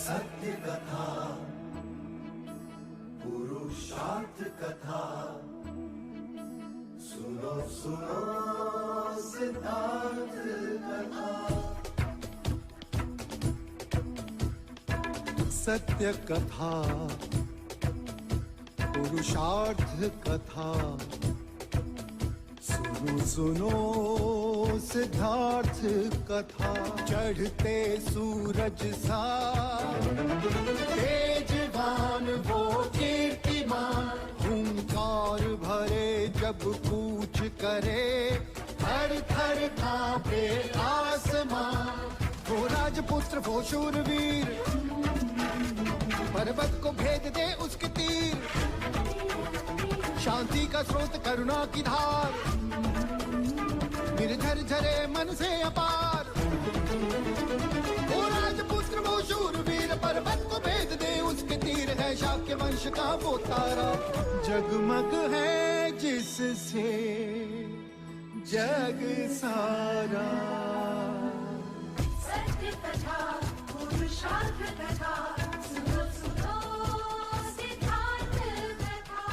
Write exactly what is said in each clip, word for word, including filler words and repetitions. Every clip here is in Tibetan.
सत्य कथा, पुरुषार्थ कथा, सुनो सुनो सिद्धार्थ कथा। सत्य कथा, पुरुषार्थ कथा, सुनो सुनो सिद्धार्थ कथा। चढ़ते सूरज सा तेजवान वो कीर्तिमान, हुंकार भरे जब कूच करे, थर थर कांपे आसमां। वो राजपुत्र वो शूरवीर, पर्वत को भेद दे उसके तीर। शांति का स्रोत करुणा की धार, निर्झर झरे मन से अपार। वो राजपुत्र वो शूरवीर, पर्वत को भेद दे उसके तीर। है शाक्य वंश का वो तारा, जगमग है जिससे जग सारा। सत्य कथा, पुरुषार्थ कथा, सुनो सुनो सिद्धार्थ कथा।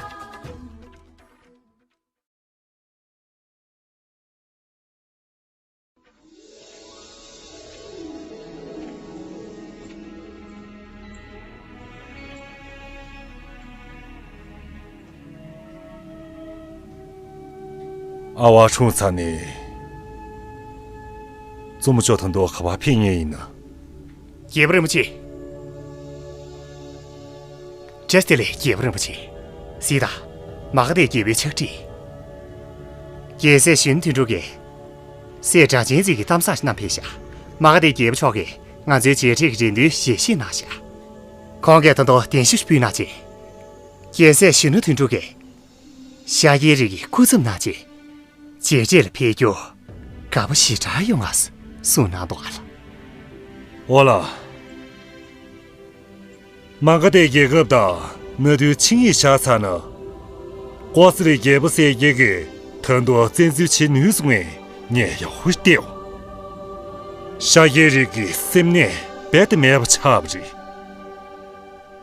阿瓦冲擦呢？这么叫他多可怕便宜呢？རྒྱལ་པོ་རིན་པོ་ཆེ། ཇ་སྟེ་ལེ་རྒྱལ་པོ་རིན་པོ་ཆེ། སི་ད། མ་ག་དེ་རྒྱལ་པོའི་ཕྱག་བྲིས། རྒྱལ་སྲས་གཞོན་དོན་གྲུབ་ཀྱིས། སྲས་སྒྲ་གཅན་འཛིན་གྱི་གཏམ་བཟང་ཞིག་བསྣམས་ཕེབས་ཤག་མ་ག་དེ་རྒྱལ་པོ་མཆོག་གིས་ང་ཚོའི་མཇལ་འཕྲད་ཀྱི་རེ་འདུན་ཞལ་བཞེས་གནང་ཤག་ཁོང་གིས་ད་དུང་གདན་ཞུ་ཞིག་ཕུལ་གནང་བྱས། རྒྱལ་སྲས་གཞོན་ནུ་དོན་གྲུབ་ཀྱིས་ཤཱཀྱའི་རིགས་ཀྱི་སྐུ་ཚབ་གནང་བྱས། མཇལ་འཕྲད་ལ་ཕེབས་རྒྱུ་དགའ་པོ་ཞེ་དྲག་ཡོང་ངས་གསུངས་གནང་འདུག་ག་ལགས། འོ་ལགས། མ་ག་དྷའི་རྒྱལ་ཁབ་དང་མནའ་མཐུན་ཆིངས་ཡིག་བཞག་ཚར་ན། ཀོ་ཙི་རི་རྒྱལ་པོ་ཟེར་མཁན་གྱིས་ད་དུང་བཙན་འཛུལ་བྱེད་ནུས་སོང་ངས་ངས་ཡག་པོ་བལྟས་འོ། ཤཱཀྱའི་རིགས་ཀྱི་སེམས་ནད་རྦད་དེ་མེད་པ་ཆགས་པ་རེད།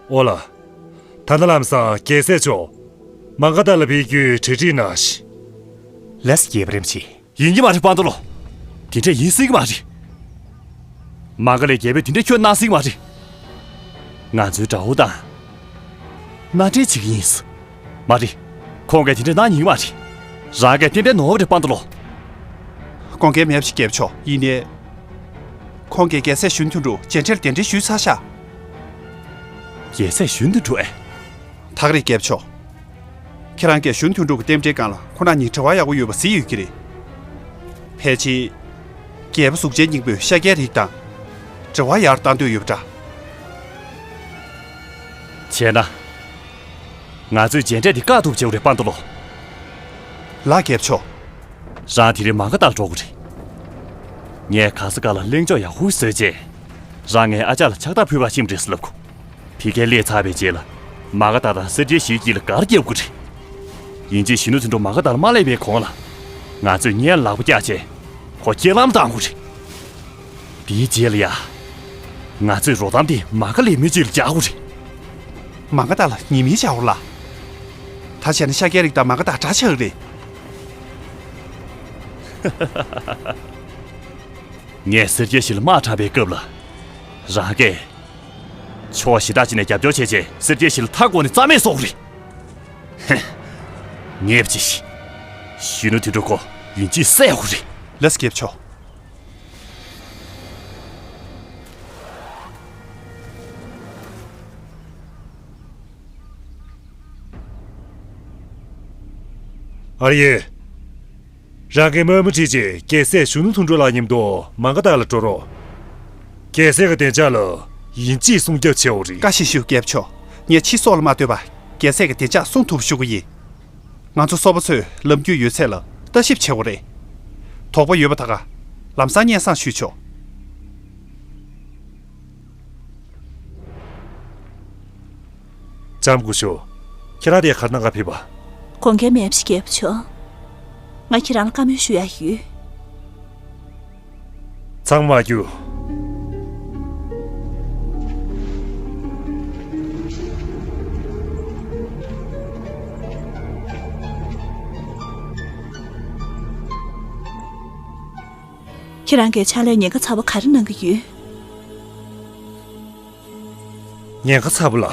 འོ་ལགས། ད་ནི་ལམ་སང་རྒྱལ་སྲས་མཆོག་མ་ག་དྷ་ལ་ཕེབས་རྒྱུའི་གྲ་སྒྲིག་གནང་ཞིག་ལགས་སོ་རྒྱལ་པོ་རིན་པོ་ཆེ། ཡིན་གྱི་མ་རེད་པ་ཏོ་ལོ། དེ་འདྲ་ཡིན་སྲིད་ཀྱི་མ་རེད། མ་ག་དྷའི་རྒྱལ་པོས་དེ་འདྲ་ཁྱོན་གནང་སྲིད་ཀྱི་མ་རེད། ང་ཚོའི་དགྲ་བོ་དང་མནའ་འབྲེལ་བྱེད་ཀྱི་ཡིན། མ་རེད། ཁོང་གིས་དེ་འདྲ་གནང་ཉན་གྱི་མ་རེད། རང་གིས་གཏན་གཏན་ནོར་བ་རེད་པ་ཏོ་ལོ། དགོངས་འགལ་མེད་པ་ཞིག་རྒྱལ་པོ་མཆོག་ཡིན་ནའི། ཁོང་གིས་རྒྱལ་སྲས་གཞོན་དོན་གྲུབ་མཇལ་འཕྲད་ལ་གདན་འདྲེན་ཞུས་ཚར་ཤག་རྒྱལ་སྲས་གཞོན་དོན་གྲུབ་ཨེ། ད་ག་རེད་རྒྱལ་པོ་མཆོག་ཁྱེད་རང་གིས་གཞོན་དོན་གྲུབ་ཀྱི་རྟེན་འབྲེལ་སྒང་ལ་ཁོ་རང་གཉིས་འབྲེལ་བ་ཡག་པོ་ཡོད་པ་གཟིགས་ཡོད་ཀྱི་རེད། ཕལ་ཆེར། རྒྱལ་པོ་གཟུགས་ཅན་སྙིང་པོས་ཤཱཀྱའི་རིགས་དང་འབྲེལ་བ་ཡར་བཏང་འདོད་ཡོད་པ་འདྲ། བྱས་ན། ང་ཚོས་མཇལ་འཕྲད་འདི་བཀག་ཐུབ་བྱེད་དགོས་རེད་པ་ཏོ་ལོ། ལགས་རྒྱལ་པོ་མཆོག་རང་དེ་རིང་མ་ག་དྷ་ལ་འགྲོ་དགོས་རེད། ངས་ག་ས་ག་ལ་གླེང་ཕྱོགས་ཡག་པོ་བཟོས་རྗེས། རང་ངའི་ཨ་ཅག་ལ་ཕྱག་རྟགས་ཕུལ་བར་ཕྱིན་པ་རེད་ཟེར་ལབ་དགོས། ཕ་གིར་སླེབས་ཚར་བའི་རྗེས་ལ། མ་ག་དྷ་དང་སེར་སྐྱའི་ཞི་བའི་དཀྱིལ་ལ་སྒར་བརྒྱབ་དགོས་རེད། ཡིན་གཅིག་གཞོན་ནུ་དོན་གྲུབ་མ་ག་དྷ་ལ་མ་སླེབས་པའི་གོང་ལ། ང་ཚོས་སྔོན་ལ་ལག་པ་བཀྱགས་བྱས། ཁོ་རྐྱེན་ལམ་བཏང་དགོས་རེད། དེའི་རྗེས་ལ་ཡ། ང་ཚོས་རོགས་ཐམ་དེ་མ་ག་དྷའི་མི་གཅིག་ལ་རྒྱག་དགོས་རེད། མ་ག་དྷ་ལ་ཉེས་མིང་བྱའོ་ལ། ད་བྱས་ན་ཤཱཀྱའི་རིགས་དང་མ་ག་དྷ་དགྲ་ཆགས་རེད། ངས་སེར་སྐྱའི་ཞི་ལ་དམག་དྲངས་པའི་སྐབས་ལ། རང་གིས། ཕྱོགས་གཞན་དག་ཅིག་ནས་རྒྱབ་སྐྱོར་བྱས་རྗེས་སེར་སྐྱའི་ཞི་ལ་མཐའ་བསྐོར་ནས་རྩ་མེད་བཟོ་དགོས་རེད། ཧེ། ངས་བྱས་ཤིག་གཞོན་ནུ་དོན་གྲུབ་ཁོ་ཡིན་གཅིག་བསད་དགོས་རེད། ལགས་སོ་རྒྱལ་པོ་མཆོག་ཨ་ཡེ། རང་གི་དམག་མི་ཁྲིད་ཅིག་རྒྱལ་སྲས་གཞོན་ནུ་དོན་གྲུབ་ལགས་མཉམ་དུ་མ་ག་དྷ་ལ་འགྲོ་རོགས། རྒྱལ་སྲས་ཀྱི་བདེ་འཇགས་ལ་ཡིན་གཅིག་སྲུང་སྐྱོབ་བྱེད་དགོས་རེད། བཀའ་བཞིན་ཞུ་རྒྱལ་པོ་མཆོག་ངས་ཕྱི་སོག་ལ་མ་ལྟོས་པར་རྒྱལ་སྲས་ཀྱི་བདེ་འཇགས་སྲུང་ཐུབ་ཞུ་གི་ཡིན། ང་ཚོ་སོག་པོ་ཚོས་ལམ་རྒྱུས་ཡོད་ཚད་ལ་ལྟ་ཞིབ་བྱེད་དགོས་རེད། དོགས་པ་ཡོད་པ་ད་ག་ལམ་སང་སྙན་སེང་ཞུས་ཆོག་ལྕམ་སྐུ་ཞབས། ཁྱེད་རང་དེ་ག་རེ་གནང་ག་ཕེབས་པ། དགོངས་འགལ་མེད་པ་ཞིག་རྒྱལ་པོ་མཆོག་ང་ཁྱེད་རང་ལ་བཀའ་མོལ་ཞུ་ཡ་ཡོད། ཚང་མ་རྒྱུགས། ཁྱེད་རང་གིས་ཕྱག་ལས་ཉེན་ཁ་ཚ་བོ་ག་རེ་གནང་གི་ཡོད། ཉེན་ཁ་ཚ་བོ་ལ།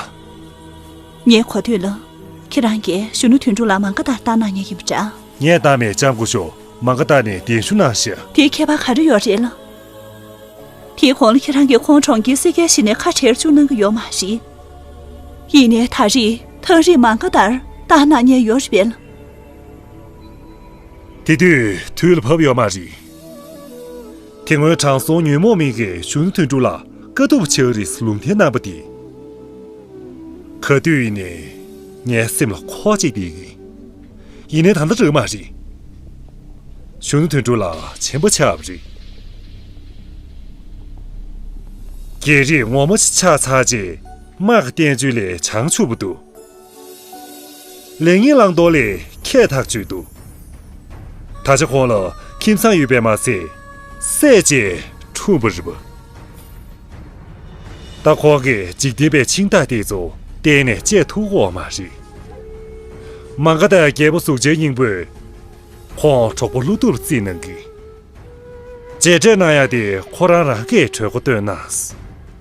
ངའི་གོ་ཐོས་ལ། ཁྱེད་རང་གིས་གཞོན་ནུ་དོན་གྲུབ་ལགས་མང་ག་ཏར་བཏང་གནང་མཁན་ཡིན་པ་འདྲ། ངས་བཏང་མེད། ལྕམ་སྐུ་ཞབས། མང་ག་ཏར་ནས་གདན་ཞུ་གནང་ཤག། དེའི་ཁྱད་པར་ག་རེ་ཡོད་རེད་ལ། དེའི་གོང་ལ་ཁྱེད་རང་གིས་ཁོང་གྲོང་ཁྱེར་སེར་སྐྱའི་གཞི་ནས་ཁ་བྲལ་བཅུག་གནང་གི་ཡོད་མ་རེད། ཡིན་ནའི་ད་རེས་ཐག་རིང་མང་ག་ཏར་བཏང་གནང་མཁན་ཡོད་རེད་པས་ལ། དེ་དུས་དུས་ལ་བབ་ཡོད་མ་རེད། དེ་སྔོན་དྲང་སྲོང་ཉོན་མོངས་མེད་ཀྱིས་གཞོན་ནུ་དོན་གྲུབ་ལ་དཀའ་སྡུག་ཆགས་རིགས་ལུང་བསྟན་གནང་པ་དེ། ག་དུས་ཡིན་ནའི་ངའི་སེམས་ལ་འཁོར་བཅུག་བསྡད་ཀྱི་ཡིན། ཡིན་ནའི་ད་ལྟ་འགྲིག་མ་རེད། གཞོན་ནུ་དོན་གྲུབ་ལགས་ཆེན་པོ་ཆགས་པ་རེད། རྒྱལ་རིགས་ངོ་མ་ཞིག་ཆགས་ཚར་རྗེས་དམག་གི་བསྟན་བཅོས་ལས་བྱང་ཆུབ་པ་འདུག། ལེགས་ཉེས་བླང་དོར་ལས་ཁྱད་ཐག་ཆོད་འདུག། ད་ཆ་ཁོང་ལ་ཁྱིམ་ཚང་ཡོད་པས་མ་ཚད། སྲས་བཅས་འཁྲུངས་པ་རེད་པ། ད་ཁོང་གིས་འཇིག་རྟེན་པའི་འཆིང་ཐག་དེ་ཚོ་གཏན་ནས་བཅད་ཐུབ་ཀྱི་ཡོད་མ་རེད། མང་ག་ཏར་རྒྱལ་པོ་གཟུགས་ཅན་སྙིང་པོས་ཁོང་གྲོགས་པོ་བློ་སྟོབས་རྩིས་གནང་གི། རྗེས་འབྲས་གནང་ཡ་དེ་ཁོ་རང་རང་གིས་གྲོས་འགོ་བཏོན་གནང་།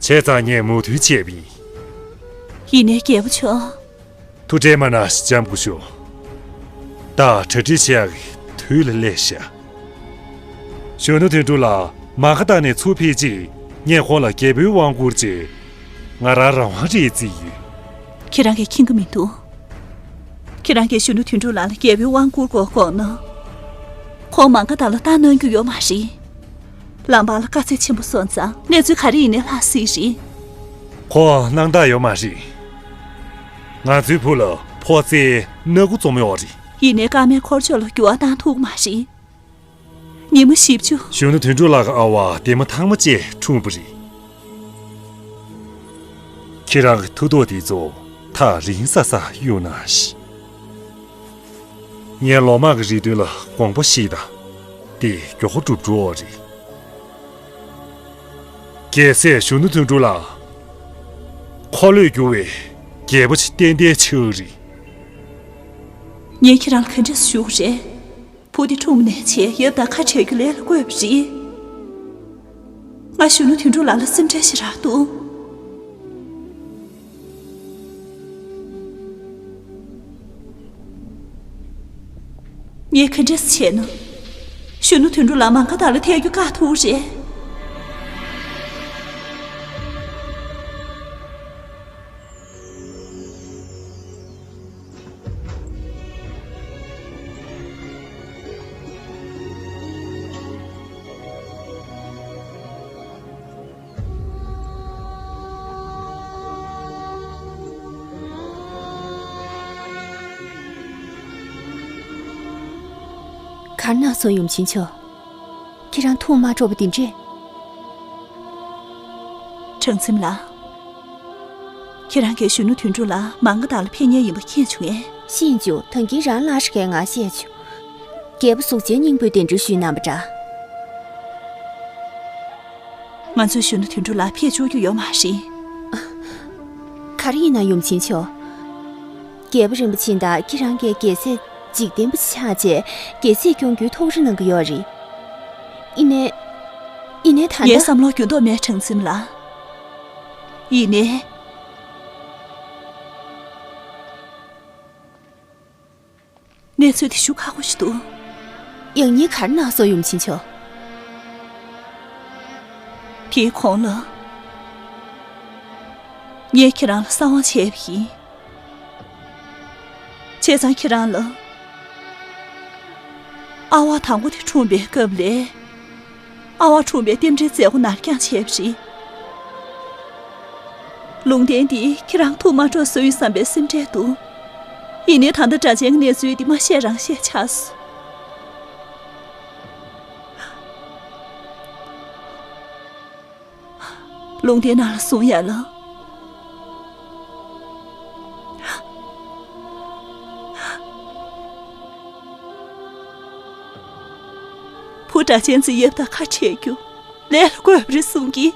བྱས་ཙང་ངས་མོས་མཐུན་བྱས་པ་ཡིན། ཡིན་ནའི་རྒྱལ་པོ་མཆོག། ཐུགས་ཁྲལ་མ་གནང་། ལྕམ་སྐུ་ཞབས། ད་གྲ་སྒྲིག་བྱེད་ཡག་གི་དུས་ལ་སླེབས་ཤག། གཞོན་ནུ་དོན་གྲུབ་ལགས་མང་ག་ཏར་ནས་ཚུར་ཕེབས་རྗེས་ངས་ཁོང་ལ་རྒྱལ་པོའི་དབང་བསྐུར་རྗེས་ང་རང་རང་དབང་རེད་བརྩིས་ཡོད། ཁྱེད་རང་གིས་མཁྱེན་གྱི་མི་འདུག། ཁྱེད་རང་གིས་གཞོན་ནུ་དོན་གྲུབ་ལགས་ལ་རྒྱལ་པོའི་དབང་བསྐུར་དགོས་དགོངས་ན། ཁོང་མང་ག་ཏར་ལ་བཏང་གནང་རྒྱུ་ཡོད་མ་རེད། ལམ་བར་ལ་དཀའ་ཚེགས་ཆེན་པོ་སོང་ཙང་གནས་ཚུལ་ག་རེ་ཡིན་ནའི་ལྷག་སྲིད་རེད། ཁོང་སྣང་དག་ཡོད་མ་རེད། ང་ཚོའི་བུ་ལ་ཕོ་རྩལ་སྣ་དགུ་འཛོམས་ཡོད་རེད། ཡིན་ནའི་ཀརྨའི་འཁོར་ཕྱོགས་ལ་འགྱུར་བ་བཏང་ཐུབ་ཀྱི་མ་རེད། ཉི་མ་བཞི་བཅུ། གཞོན་ནུ་དོན་གྲུབ་ལགས་ཀྱི་ཨ་ཝ་འདན་མ་ཐང་མ་བཅས་འཁྲུངས་པ་རེད། ཁྱེད་རང་གི་མཐུ་སྟོབས་དེ་ཚོ་ཐག་རིང་ས་ས་གཡུག་གནང་ཞིག། ངས་ལོ་མང་གི་རེ་འདུན་ལ་དགོངས་པ་བཞེས་དང་། དེ་མགྱོགས་པོ་འགྲུབ་འགྲོ་བ་རེད། རྒྱལ་སྲས་གཞོན་ནུ་དོན་གྲུབ་ལགས། འཁོར་ལོས་སྒྱུར་བའི་རྒྱལ་པོ་ཆེ་ཏན་ཏན་ཆགས་རེད། ངས་ཁྱེད་རང་ལ་ག་འདྲས་ཞུ་དགོས་རེད། བུ་དེ་འཁྲུངས་ནས་བྱས་ཡབ་དང་ཁ་བྲལ་རྒྱུ་ལས་ལ་བཀོད་པ་རེད། ང་གཞོན་ནུ་དོན་གྲུབ་ལགས་ལ་སེམས་ཁྲལ་ཞེ་དྲག་འདུག། ངས་ག་འདྲས་བྱས་ན། གཞོན་ནུ་དོན་གྲུབ་ལགས་མང་ག་ཏར་ལ་ཐད་རྒྱུ་བཀག་ཐུབ་རེད། ག་རེ་གནང་སོང་ཡུམ་ཆེན་མཆོག། ཁྱེད་རང་ཐུགས་མ་སྤྲོ་བ་དེ་འདྲས། གྲངས་འཛིན་ལགས། ཁྱེད་རང་གིས་གཞོན་ནུ་དོན་གྲུབ་ལགས་མང་ག་ཏར་ལ་ཕེབས་མཁན་ཡིན་པ་མཁྱེན་བྱུང་ངས། ཤེས་བྱུང་། ད་གིན་རང་ལ་ཨ་ཧྲི་ཀའི་ངག་བཤད་བྱུང་། རྒྱལ་པོ་གཟུགས་ཅན་སྙིང་པོས་གདན་འདྲེན་ཞུས་གནང་བ་འདྲ། ང་ཚོས་གཞོན་ནུ་དོན་གྲུབ་ལགས་ཕེབས་བཅུག་རྒྱུ་ཡོད་མ་རེད། ག་རེ་ཡིན་ན་ཡུམ་ཆེན་མཆོག། རྒྱལ་པོ་རིན་པོ་ཆེ་དང་ཁྱེད་རང་གིས་རྒྱལ་སྲས་འཇིག་རྟེན་པ་ཆགས་རྗེས་རྒྱལ་སྲིད་སྐྱོང་རྒྱུའི་ཐུགས་རེ་གནང་གི་ཡོད་རེད། ཡིན་ནའི། ཡིན་ནའི་ད་ངའི་ལྟ། བསམ་བློ་འགྱུར་ལྡོག་མེད་གྲངས་འཛིན་ལགས། ཡིན་ནའི། གནས་ཚུལ་དེ་ཞུ་ཁག་པོ་ཞིག་འདུག། ཡང་སྙིང་ག་རེ་གནང་སོང་ཡུམ་ཆེན་མཆོག། དེའི་གོང་ལ། ངས་ཁྱེད་རང་ལ་གསང་བ་བྱས་པ་ཡིན། བྱས་ཙང་ཁྱེད་རང་ལ། ཨ་ཝ་དང་པོ་དེ་འཁྲུངས་པའི་སྐབས་ལས། ཨ་ཝ་འཁྲུངས་པའི་རྟེན་འབྲེལ་མཛད་སྒོ་ནར་འགྱངས་བྱས་པ་རེད། ལུང་བསྟན་འདི་ཁྱེད་རང་ཐུགས་མ་སྤྲོ་བཟོ་ཡི་བསམ་པའི་སེམས་ཁྲལ་འདུག། ཡིན་ནའི་ད་ལྟ་སྒྲ་གཅན་གྱི་གནས་ཚུལ་འདི་མ་བཤད་རང་བཤད་ཆགས་སོང་། ལུང་བསྟན་ནང་ལ་གསུང་ཡ་ལ། བུ་སྒྲ་གཅན་ཚོའི་ཡབ་དང་ཁ་བྲལ་རྒྱུ་ལས་ལ་བཀོད་པ་རེད་གསུང་གི།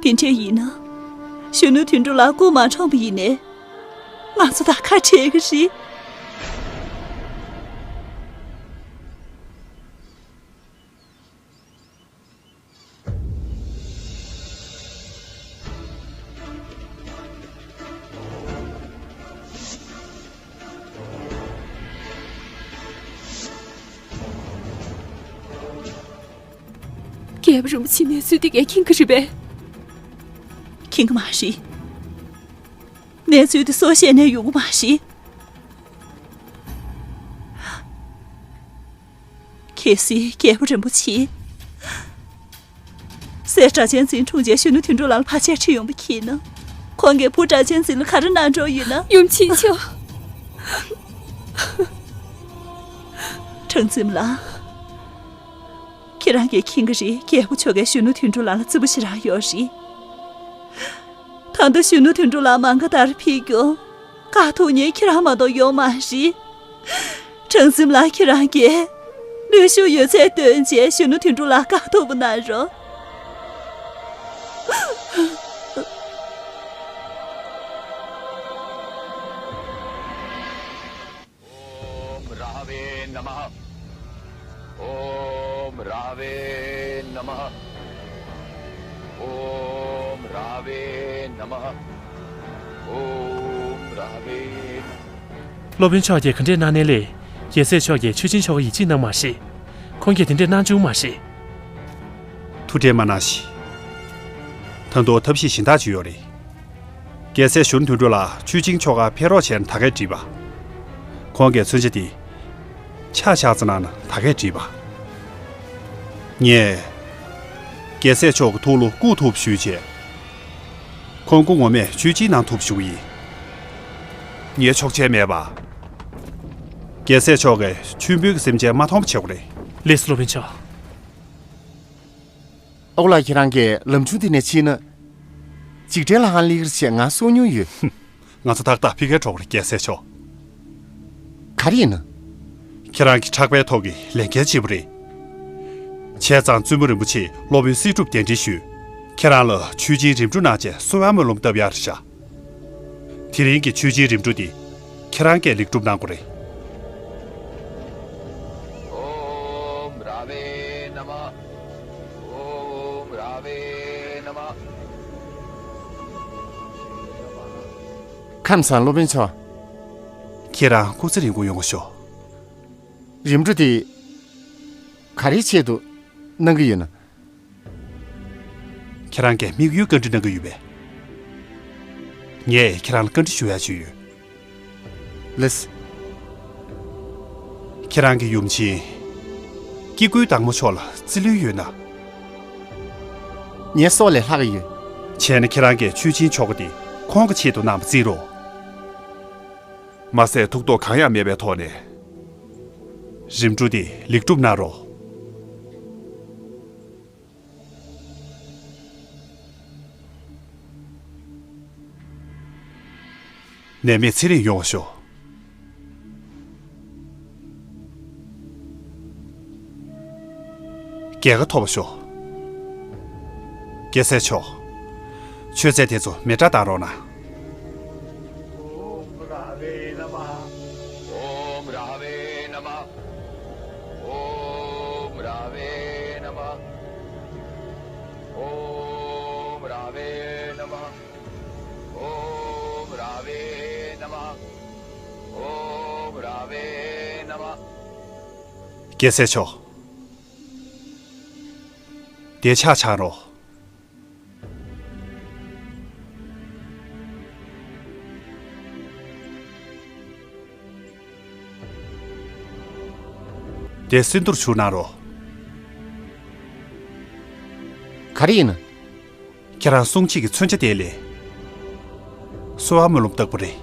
དེ་འདྲ་ཡིན་ན། གཞོན་ནུ་དོན་གྲུབ་ལགས་སྐུ་མ་འཁྲུངས་པ་ཡིན་ནའི། ང་ཚོ་ད་ག་བྱེད་ཀྱི་རེད། རྒྱལ་པོ་རིན་པོ་ཆེས་གནས་ཚུལ་དེ་གས་མཁྱེན་གྱི་རེད་པས། མཁྱེན་གྱི་མ་རེད། གནས་ཚུལ་དེ་སུས་ཤེས་ནས་ཡོང་གི་མ་རེད། གལ་སྲིད་རྒྱལ་པོ་རིན་པོ་ཆེས་སྲས་སྒྲ་གཅན་འཛིན་འཁྲུངས་རྗེས་གཞོན་ནུ་དོན་གྲུབ་ལགས་ལ་བར་ཆད་ཁྲིད་ཡོང་བ་མཁྱེན་ན། ཁོང་གིས་བུ་སྒྲ་གཅན་འཛིན་ལ་ག་རེ་གནང་འགྲོ་ཡོད་ན། ཡུམ་ཆེན་མཆོག་གྲངས་འཛིན་ལགས། ཁྱེད་རང་གིས་མཁྱེན་གྱི་རེད། རྒྱལ་པོ་མཆོག་གིས་གཞོན་ནུ་དོན་གྲུབ་ལགས་ལ་བརྩི་བ་ཞེ་དྲག་ཡོད་རེད། ད་ལྟ་གཞོན་ནུ་དོན་གྲུབ་ལགས་མ་མགའ་ལྟར་འཕེལ་རྒྱུ། དཀའ་ཐུབ་མཁན་ཁྱེད་རང་མ་གཏོགས་ཡོད་མ་རེད། གྲངས་འཛིན་ལགས། ཁྱེད་རང་གིས་ནུས་ཤུགས་ཡོད་ཚད་བཏོན་བྱས་གཞོན་ནུ་དོན་གྲུབ་ལགས་དཀའ་ཐུབ་པ་གནང་རོགས། ॐ राहवे नमः। ॐ राहवे नमः। ॐ राहवे नमः। ॐ राहवे नमः। སློབ་དཔོན་མཆོག་གིས་ག་འདྲས་གནང་ནའི་ལས། རྒྱལ་སྲས་མཆོག་གིས་ཆོས་སྦྱིན་མཆོག་ག་ཡིད་ཆེས་གནང་མ་རེད། ཁོང་གིས་དེ་འདྲས་གནང་བྱུང་མ་རེད། ཐུགས་ཁྲལ་མ་གནང་ཞིག་ད་དུང་ཐབས་ཤེས་གཞན་དག་ཅིག་ཡོད་རེད། རྒྱལ་སྲས་གཞོན་ནུ་དོན་གྲུབ་ལགས་ཆོས་སྦྱིན་མཆོག་ག་ཕེབས་རོགས་བྱས་ན་ད་གས་འགྲིག་པ། ཁོང་གིས་མཚོན་ཆ་དེ་ཆག་ཆག་ཙམ་གནང་ན་ད་གས་འགྲིག་པ། ངས་རྒྱལ་སྲས་མཆོག་གི་ཐུགས་བློ་བསྐུར་ཐུབ་ཞུས་བྱས། ཁོང་སྐུ་ངོ་མས་ཆོས་སྦྱིན་གནང་ཐུབ་ཞུ་གི་ཡིན། ངས་ཆོག་མཆན་མེད་པ། རྒྱལ་སྲས་མཆོག་གིས་མཆོད་འབུལ་གྱི་སེམས་ཅན་མ་མཐོང་བ་བྱེད་དགོས་རེད། ལགས་སོ་སློབ་དཔོན་མཆོག་ཨོ་ལགས། ཁྱེད་རང་གིས་ལམ་ཆུང་འདི་ནས་ཕྱིན་ན། འཇིགས་བྲལ་ལྷ་ཁང་སླེབས་ཀྱི་རེད་ཅེས་ང་གསུང་མྱོང་ཡོད། ང་ཚོ་ཏག་ཏག་ཕ་གིར་འགྲོ་གི་རེད། རྒྱལ་སྲས་མཆོག་ག་རེ་ཡིན་ན། ཁྱེད་རང་གི་ཕྲག་པའི་ཐོག་གི་ལས་འགན་ཆེན་པོ་རེད། བྱས་ཙང་བཙུན་མོ་རིན་པོ་ཆེས་སློབ་དཔོན་སྲིད་སྒྲུབ་གདན་འདྲེན་ཞུས། ཁྱེད་རང་ལ་ཆོས་སྦྱིན་རིམ་གྲོ་གནང་བྱས་གསོལ་བ་སྨོན་ལམ་བཏབ་ཡག་རེད་ཤག་དེ་རིང་གི་ཆོས་སྦྱིན་རིམ་གྲོ་དེ་ཁྱེད་རང་གིས་ལེགས་གྲུབ་གནང་དགོས་རེད། ཨོཾ་ར་བེ་ན་མ། ཨོཾ་ར་བེ་ན་མ། ཁམས་བཟང་སློབ་དཔོན་མཆོག་ཁྱེད་རང་སྐུ་ཚེ་རིང་པོ་ཡོང་བ་ཤོག་རིམ་གྲོ་དེ་ག་རེའི་ཆེད་དུ་གནང་གི་ཡོད་ན། ཁྱེད་རང་གིས་དམིགས་ཡུལ་བཀའ་འདྲི་གནང་གི་ཡོད་པས། ངས་ཁྱེད་རང་ལ་བཀའ་འདྲི་ཞུ་ཡག་ཅིག་ཡོད། ལགས། ཁྱེད་རང་གི་ཡུམ་ཆེན་སྐྱེ་དགུའི་བདག་མོ་མཆོག་ལ་བརྩི་ལོས་ཡོད་ན། ངའི་སྲོག་ལས་ལྷག་གི་ཡོད། བྱས་ན་ཁྱེད་རང་གིས་ཆོས་སྦྱིན་ཆོ་ག་དེ་ཁོང་གི་ཆེད་དུ་གནང་བ་བརྩི་རོགས། མ་ཟད་ཐུགས་དོགས་གང་ཡང་མེད་པའི་ཐོག་ནས་རིམ་གྲོ་དེ་ལེགས་གྲུབ་གནང་རོགས། ནད་མེད་ཚེ་རིང་ཡོང་བ་ཤོག་རྒྱལ་ཁ་ཐོབ་པ་ཤོག་རྒྱལ་སྲས་མཆོག་མཆོད་རྫས་དེ་ཚོ་མེ་སྲེག་བཏང་རོགས་གནང་། ཨོཾ་ར་བེ་ན་མ། ཨོཾ་ར་བེ་ན་མ། ཨོཾ་ར་བེ་ན་མ། ཨོཾ་ར་བེ་ན་མ། ཨོཾ་ར་བེ་ན་མ། ཨོཾ་ར་བེ་ན་མ། རྒྱལ་སྲས་མཆོག་དེ་ཆ་ཆང་རོགས། དེ་སིནྡྷུར་བྱུགས་གནང་རོགས། ག་རེ་ཡིན་ན། ཁྱེད་རང་སྲུང་བྱེད་ཀྱི་མཚོན་ཆ་དེ་ལས་གསོལ་བ་སྨོན་ལམ་བཏབ་པ་རེད།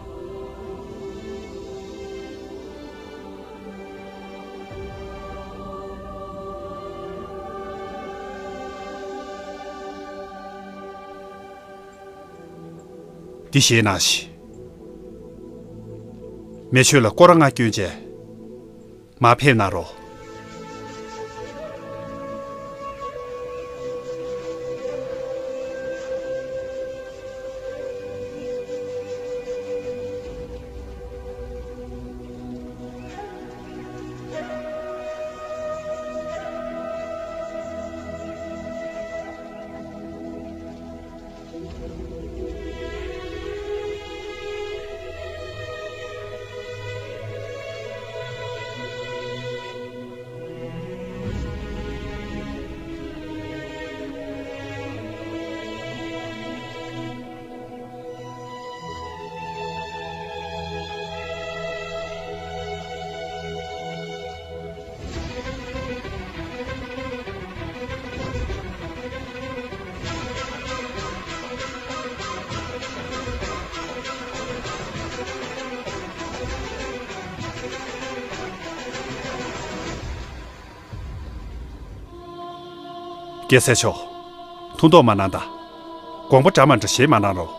འདི་བཞེས་གནང་ཞིག་མེ་མཆོད་ལ་སྐོར་ར་ལྔ་བསྐྱོན་བྱས། མར་ཕེབས་གནང་རོགས། རྒྱལ་སྲས་མཆོག་ཐུགས་དོགས་མ་གནང་དང་། དགོངས་པ་འདྲ་མ་འདྲ་བཞེས་མ་གནང་རོགས།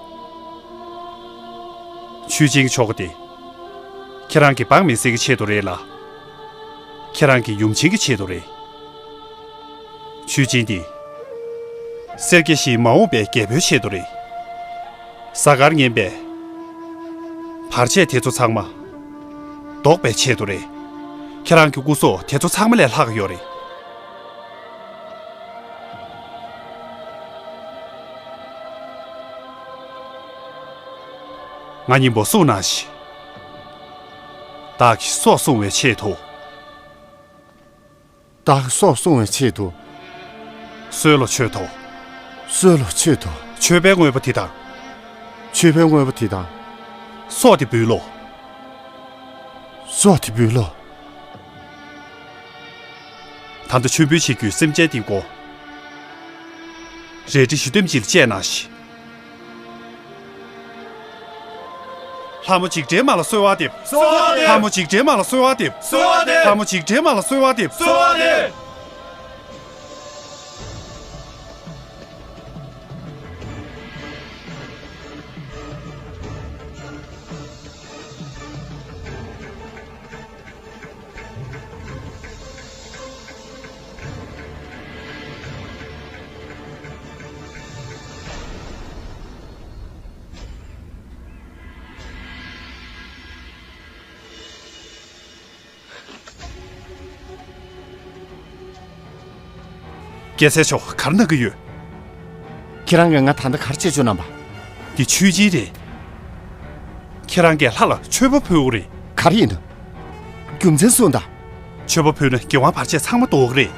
ཆུས་ཅིན་གྱི་ཆོ་ག་དེ། ཁྱེད་རང་གི་འབངས་མི་སེར་གྱི་ཆེད་དུ་རེད་ལ། ཁྱེད་རང་གི་ཡུམ་ཆེན་གྱི་ཆེད་དུ་རེད། ཆུས་ཅིན་དེ། སེར་སྐྱ་བཞིའི་མ་འོངས་པའི་རྒྱལ་པོའི་ཆེད་དུ་རེད། གཟའ་སྐར་ངན་པའི་བར་ཆད་དེ་ཚོ་ཚང་མ་ཟློག་པའི་ཆེད་དུ་རེད། ཁྱེད་རང་གི་སྐུ་སྲོག་དེ་ཚོ་ཚང་མ་ལས་ལྷག་ཡོད་རེད། ང་སྙིང་པོ་གསུངས་གནང་ཞིག་བདག་གི་སྲོག་སྲུང་བའི་ཆེད་དུ། བདག་གི་སྲོག་སྲུང་བའི་ཆེད་དུ། གསོལ་ལོ་མཆོད་དོ། གསོལ་ལོ་མཆོད་དོ། མཆོད་པའི་དངོས་པོ་དེ་དང་། མཆོད་པའི་དངོས་པོ་དེ་དང་། སྲོག་དེ་འབུལ་ལོ། སྲོག་དེ་འབུལ་ལོ། ད་ལྟ་མཆོད་འབུལ་བྱེད་རྒྱུའི་སེམས་ཅན་དེའི་མགོ། རལ་གྲི་བཞི་སྟོན་ཅིག་ལ་བཅད་གནང་ཞིག་ལྷ་མོ་འཇིགས་བྲལ་མ་ལ་གསོལ་བ་འདེབས། གསོལ་བ་འདེབས། ལྷ་མོ་འཇིགས་བྲལ་མ་ལ་གསོལ་བ་འདེབས། གསོལ་བ་འདེབས། ལྷ་མོ་འཇིགས་བྲལ་མ་ལ་གསོལ་བ་འདེབས། གསོལ་བ་འདེབས། རྒྱལ་སྲས་མཆོག་ག་རེ་གནང་གི་ཡོད། ཁྱེད་རང་གིས་ང་ད་ལྟ་ག་རེ་བྱེད་བཅུག་གནང་པ། འདི་ཆོས་སྦྱིན་རེད། ཁྱེད་རང་གིས་ལྷ་ལ་མཆོད་པ་ཕུལ་དགོས་རེད། ག་རེ་ཡིན་ནམ། རྒྱུ་མཚན་གསུངས་དང་། མཆོད་པ་ཕུལ་ན་དགེ་བ་བར་ཆད་ཚང་མ་ཟློག་གི་རེད།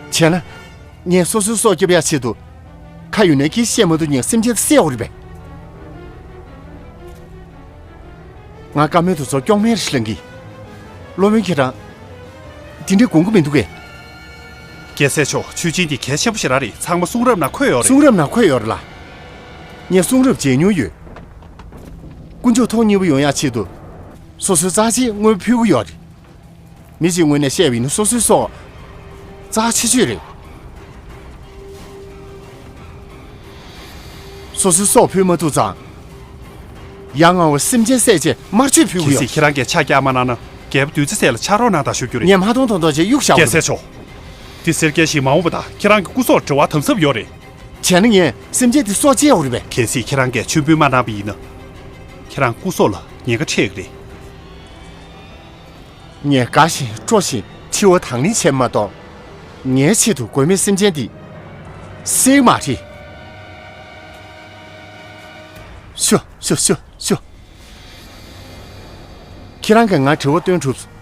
བྱས་ན། ངས་སོ་སོའི་སྲོག་སྐྱོབ་ཡག་ཆེད་དུ། ཁ་ཡོད་ནའི་ཁྱེད་བཤད་མ་ཐུབ་ངས་སེམས་ཅན་དེ་བསད་དགོས་རེད་པས། ང་བཀའ་མོལ་དེ་ཚོ་སྐྱོན་མེད་རེ་ཞིག་ལེན་གི། བློ་དཔོན་ཁྱེད་རང་། དེ་འདྲའི་དགོངས་ཀྱི་མི་འདུག་གས། རྒྱལ་སྲས་མཆོག་ཆོས་སྦྱིན་འདི་གལ་ཆེན་པོ་ཞེ་དྲག་རེད། ཚང་མ་གསུང་རབ་ནང་འཁོད་ཡོད་རེད། གསུང་རབ་ནང་འཁོད་ཡོད་རེད་ལ། ངས་གསུང་རབ་མཇལ་མྱོང་ཡོད། དཀོན་མཆོག་ཐོག་མཉེས་པོ་ཡོང་ཡག་ཆེད་དུ། སོ་སོའི་རྩ་ཆེའི་དངོས་པོ་ཕུལ་གྱི་ཡོད་རེད། མི་གཅིག་ངོས་ནས་བཤད་པ་ཡིན་ན་སོ་སོའི་སྲོག་རྩ་ཆེ་ཤོས་རེད། སོ་སོའི་སྲོག་ཕུལ་མ་ཐུབ་ཙང་། ཡ་ང་བའི་སེམས་ཅན་བསད་བྱས་དམར་མཆོད་ཕུལ་གྱི་གལ་ཡོད། སྲིད་ཁྱེད་རང་གིས་ཕྱག་རྒྱག་མ་གནང་ན་རྒྱལ་པོ་བདུད་རྩི་ཟས་ལ་ཕྱག་རོགས་གནང་དང་ཞུ་རྒྱུ་རེད། ངས་མ་མཐོང་མཐོང་མཐོང་བྱས་གཡུག་བཞག་རྒྱལ་སྲས་མཆོག་འདི་སེར་སྐྱའི་ཞིང་མ་འོངས་པ་དང་ཁྱེད་རང་གི་སྐུ་སྲོག་འབྲེལ་བ་དམ་ཟབ་ཡོད་རེད། བྱས་ན་ངས་སེམས་ཅན་དེ་སྲོག་བཅད་དགོས་རེད་པས། གལ་སྲིད་ཁྱེད་རང་གིས་མཆོད་འབུལ་མ་གནང་པ་ཡིན་ན། ཁྱེད་རང་སྐུ་སྲོག་ལ་ཉེན་ཁ་འཕྲད་ཀྱི་རེད། ངས་དགའ་བཞིན་སྤྲོ་བཞིན་འཆི་བ་དང་ལེན་བྱས་མ་གཏོགས། ངའི་ཆེད་དུ་མགོན་མེད་སེམས་ཅན་འདི་བསད་མ་རེད། ཤོ་ཤོ་ཤོ་ཤོ། ཁྱེད་རང་གིས་ང་དྲི་བ་བཏོན་གྲུབ་སོང་།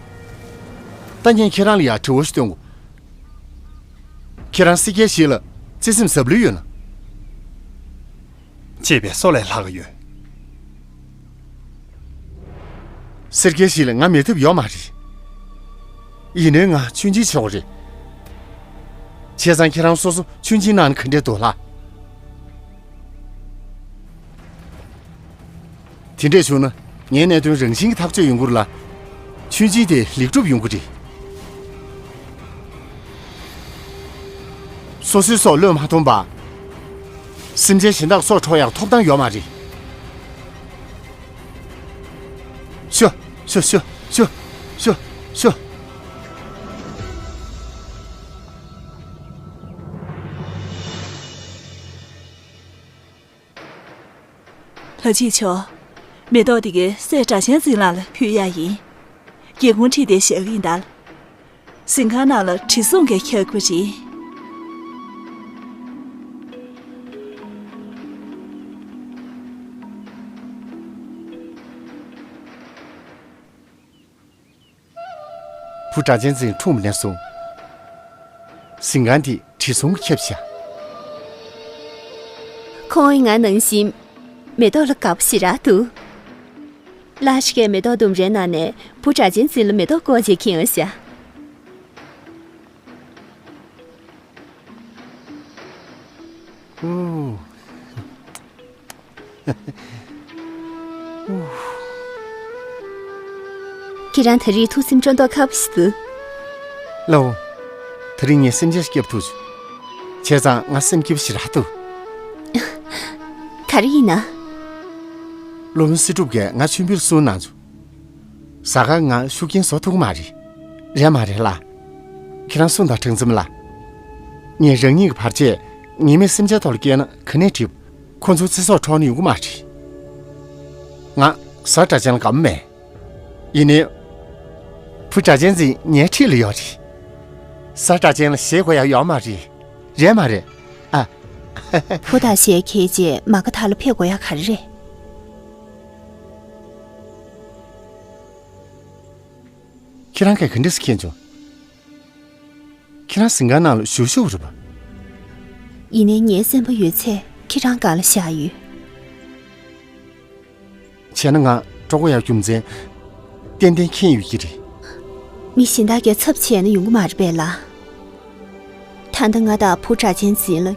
ད་ངས་ཁྱེད་རང་ལ་ཡང་དྲི་བ་ཞིག་བཏོན་དགོས། ཁྱེད་རང་སེར་སྐྱའི་གཞིས་ལ་བརྩེ་སེམས་ཟབ་ལོས་ཡོད་ན། གཅེས་པའི་སྲོག་ལས་ལྷག་ཡོད། སེར་སྐྱའི་གཞིས་ལ་ང་མེད་ཐབས་ཡོད་མ་རེད། ཡིན་ནའི་ང་ཆུང་ཆུང་ཆགས་པ་རེད། བྱས་ཙང་ཁྱེད་རང་སོ་སོ་ཆུང་ཆུང་གནང་ན་ག་འདྲས་འདུག་ལགས། དེ་འདྲས་བྱུང་ན་ངའི་གནད་དོན་རང་བཞིན་གྱིས་ཐག་གཅོད་ཡོང་གི་རེད་ལ། ཆུང་ཆུང་དེ་ལེགས་གྲུབ་ཡོང་གི་རེད། སོ་སོའི་སྲོག་བློས་མ་ཐོངས་པ། སེམས་ཅན་གཞན་དག་སྲོག་འཕྲོག་ཡག་ཐོབ་ཐང་ཡོད་མ་རེད། ཤོ། ཤོ་ཤོ་ཤོ་ཤོ་ཤོ། ལྷ་རྗེ་མཆོག་མེ་ཏོག་འདི་གའི་སྲས་སྒྲ་གཅན་འཛིན་ལགས་ལ་ཕུལ་ཡག་ཡིན། སྒེའུ་ཁུང་ཁྲིད་དེ་བཞག་གི་ཡིན་ད། གཟིམ་ཁང་ནང་ལ་དྲི་བསུང་གིས་ཁྱབ་དགོས་རེད། བུ་སྒྲ་གཅན་འཛིན་འཁྲུངས་པ་ནས་བཟུང་། གཟིམ་ཁང་འདི་དྲི་བསུང་གིས་ཁྱབ་བཞག་ཁོང་ཡང་ང་ནང་བཞིན་མེ་ཏོག་ལ་དགའ་པོ་ཞེ་དྲག་འདུག་ལྷ་ཞིག་གིས་མེ་ཏོག་ལྡུམ་རའི་ནང་ནས་བུ་སྒྲ་གཅན་འཛིན་ལ་མེ་ཏོག་བཀོག་བྱས་ཁྱེར་ཡོང་ཤག་ཨུ། ཁྱེད་རང་ད་རེས་ཐུགས་སེམས་སྤྲོ་མདོག་ཁ་པོ་ཞིག་འདུག་ལགས་འོང་། ད་རེས་ངས་སེམས་ཅན་ཞིག་སྐྱོབ་ཐུབ་བྱུང་། བྱས་ཙང་ང་སེམས་སྐྱིད་པོ་ཞེ་དྲག་འདུག་ག་རེ་ཡིན་ན། སློབ་དཔོན་སྲིད་སྒྲུབ་ཀྱིས་ང་མཆོད་འབུལ་གསུང་གནང་བྱུང་། གཟའ་སྐར་ང་ཤུགས་རྐྱེན་བཟོ་ཐུབ་ཀྱི་མ་རེད། རེད་མ་རེད་ལགས། ཁྱེད་རང་གསུངས་དང་། ཁྲེང་འཛོམས་ལགས། ངས་རང་ཉིད་ཀྱི་བར་ཆད་ཉེས་མེད་སེམས་ཅན་ཐོག་ལ་བཀལ་ན་ག་ནས་འགྲིག་ཁོ་ཚོ་ཚེ་སྲོག་འཕྲོག་ནས་ཡོང་གི་མ་རེད། ང་གཟའ་སྒྲ་གཅན་ལ་དགའ་པོ་མེད། ཡིན་ནའི། བུ་སྒྲ་གཅན་འཛིན་ངའི་འཁྲིས་ལ་ཡོད་རེད། གཟའ་སྒྲ་གཅན་ལ་ཞེད་དགོས་ཡག་ཡོད་མ་རེད། རེད་མ་རེད། ཨ། བུ་དང་ཞལ་གྱེས་རྗེས་མ་ག་དར་ལ་ཕེབས་དགོས་ཡག་ག་རེ་རེད། ཁྱེད་རང་གིས་ག་འདྲས་སེ་མཁྱེན་བྱུང་། ཁྱེད་རང་གཟིམ་ཁང་ནང་ལ་བཞུགས་བཞུགས་རེད་པ། ཡིན་ནའི་ངའི་སེམས་པ་ཡོད་ཚད་ཁྱེད་རང་སྒང་ལ་བཞག་ཡོད། བྱས་ན་ང་གྲོད་ཁོག་ཡག་རྒྱུ་མཚན་ཏན་ཏན་མཁྱེན་ཡོད་ཀྱི་རེད། མི་གཞན་དག་གིས་ཚབ་བྱས་ན་ཡོང་གི་མ་རེད་པས་ལགས། ད་ལྟ་ང་དང་བུ་སྒྲ་གཅན་འཛིན་ལ་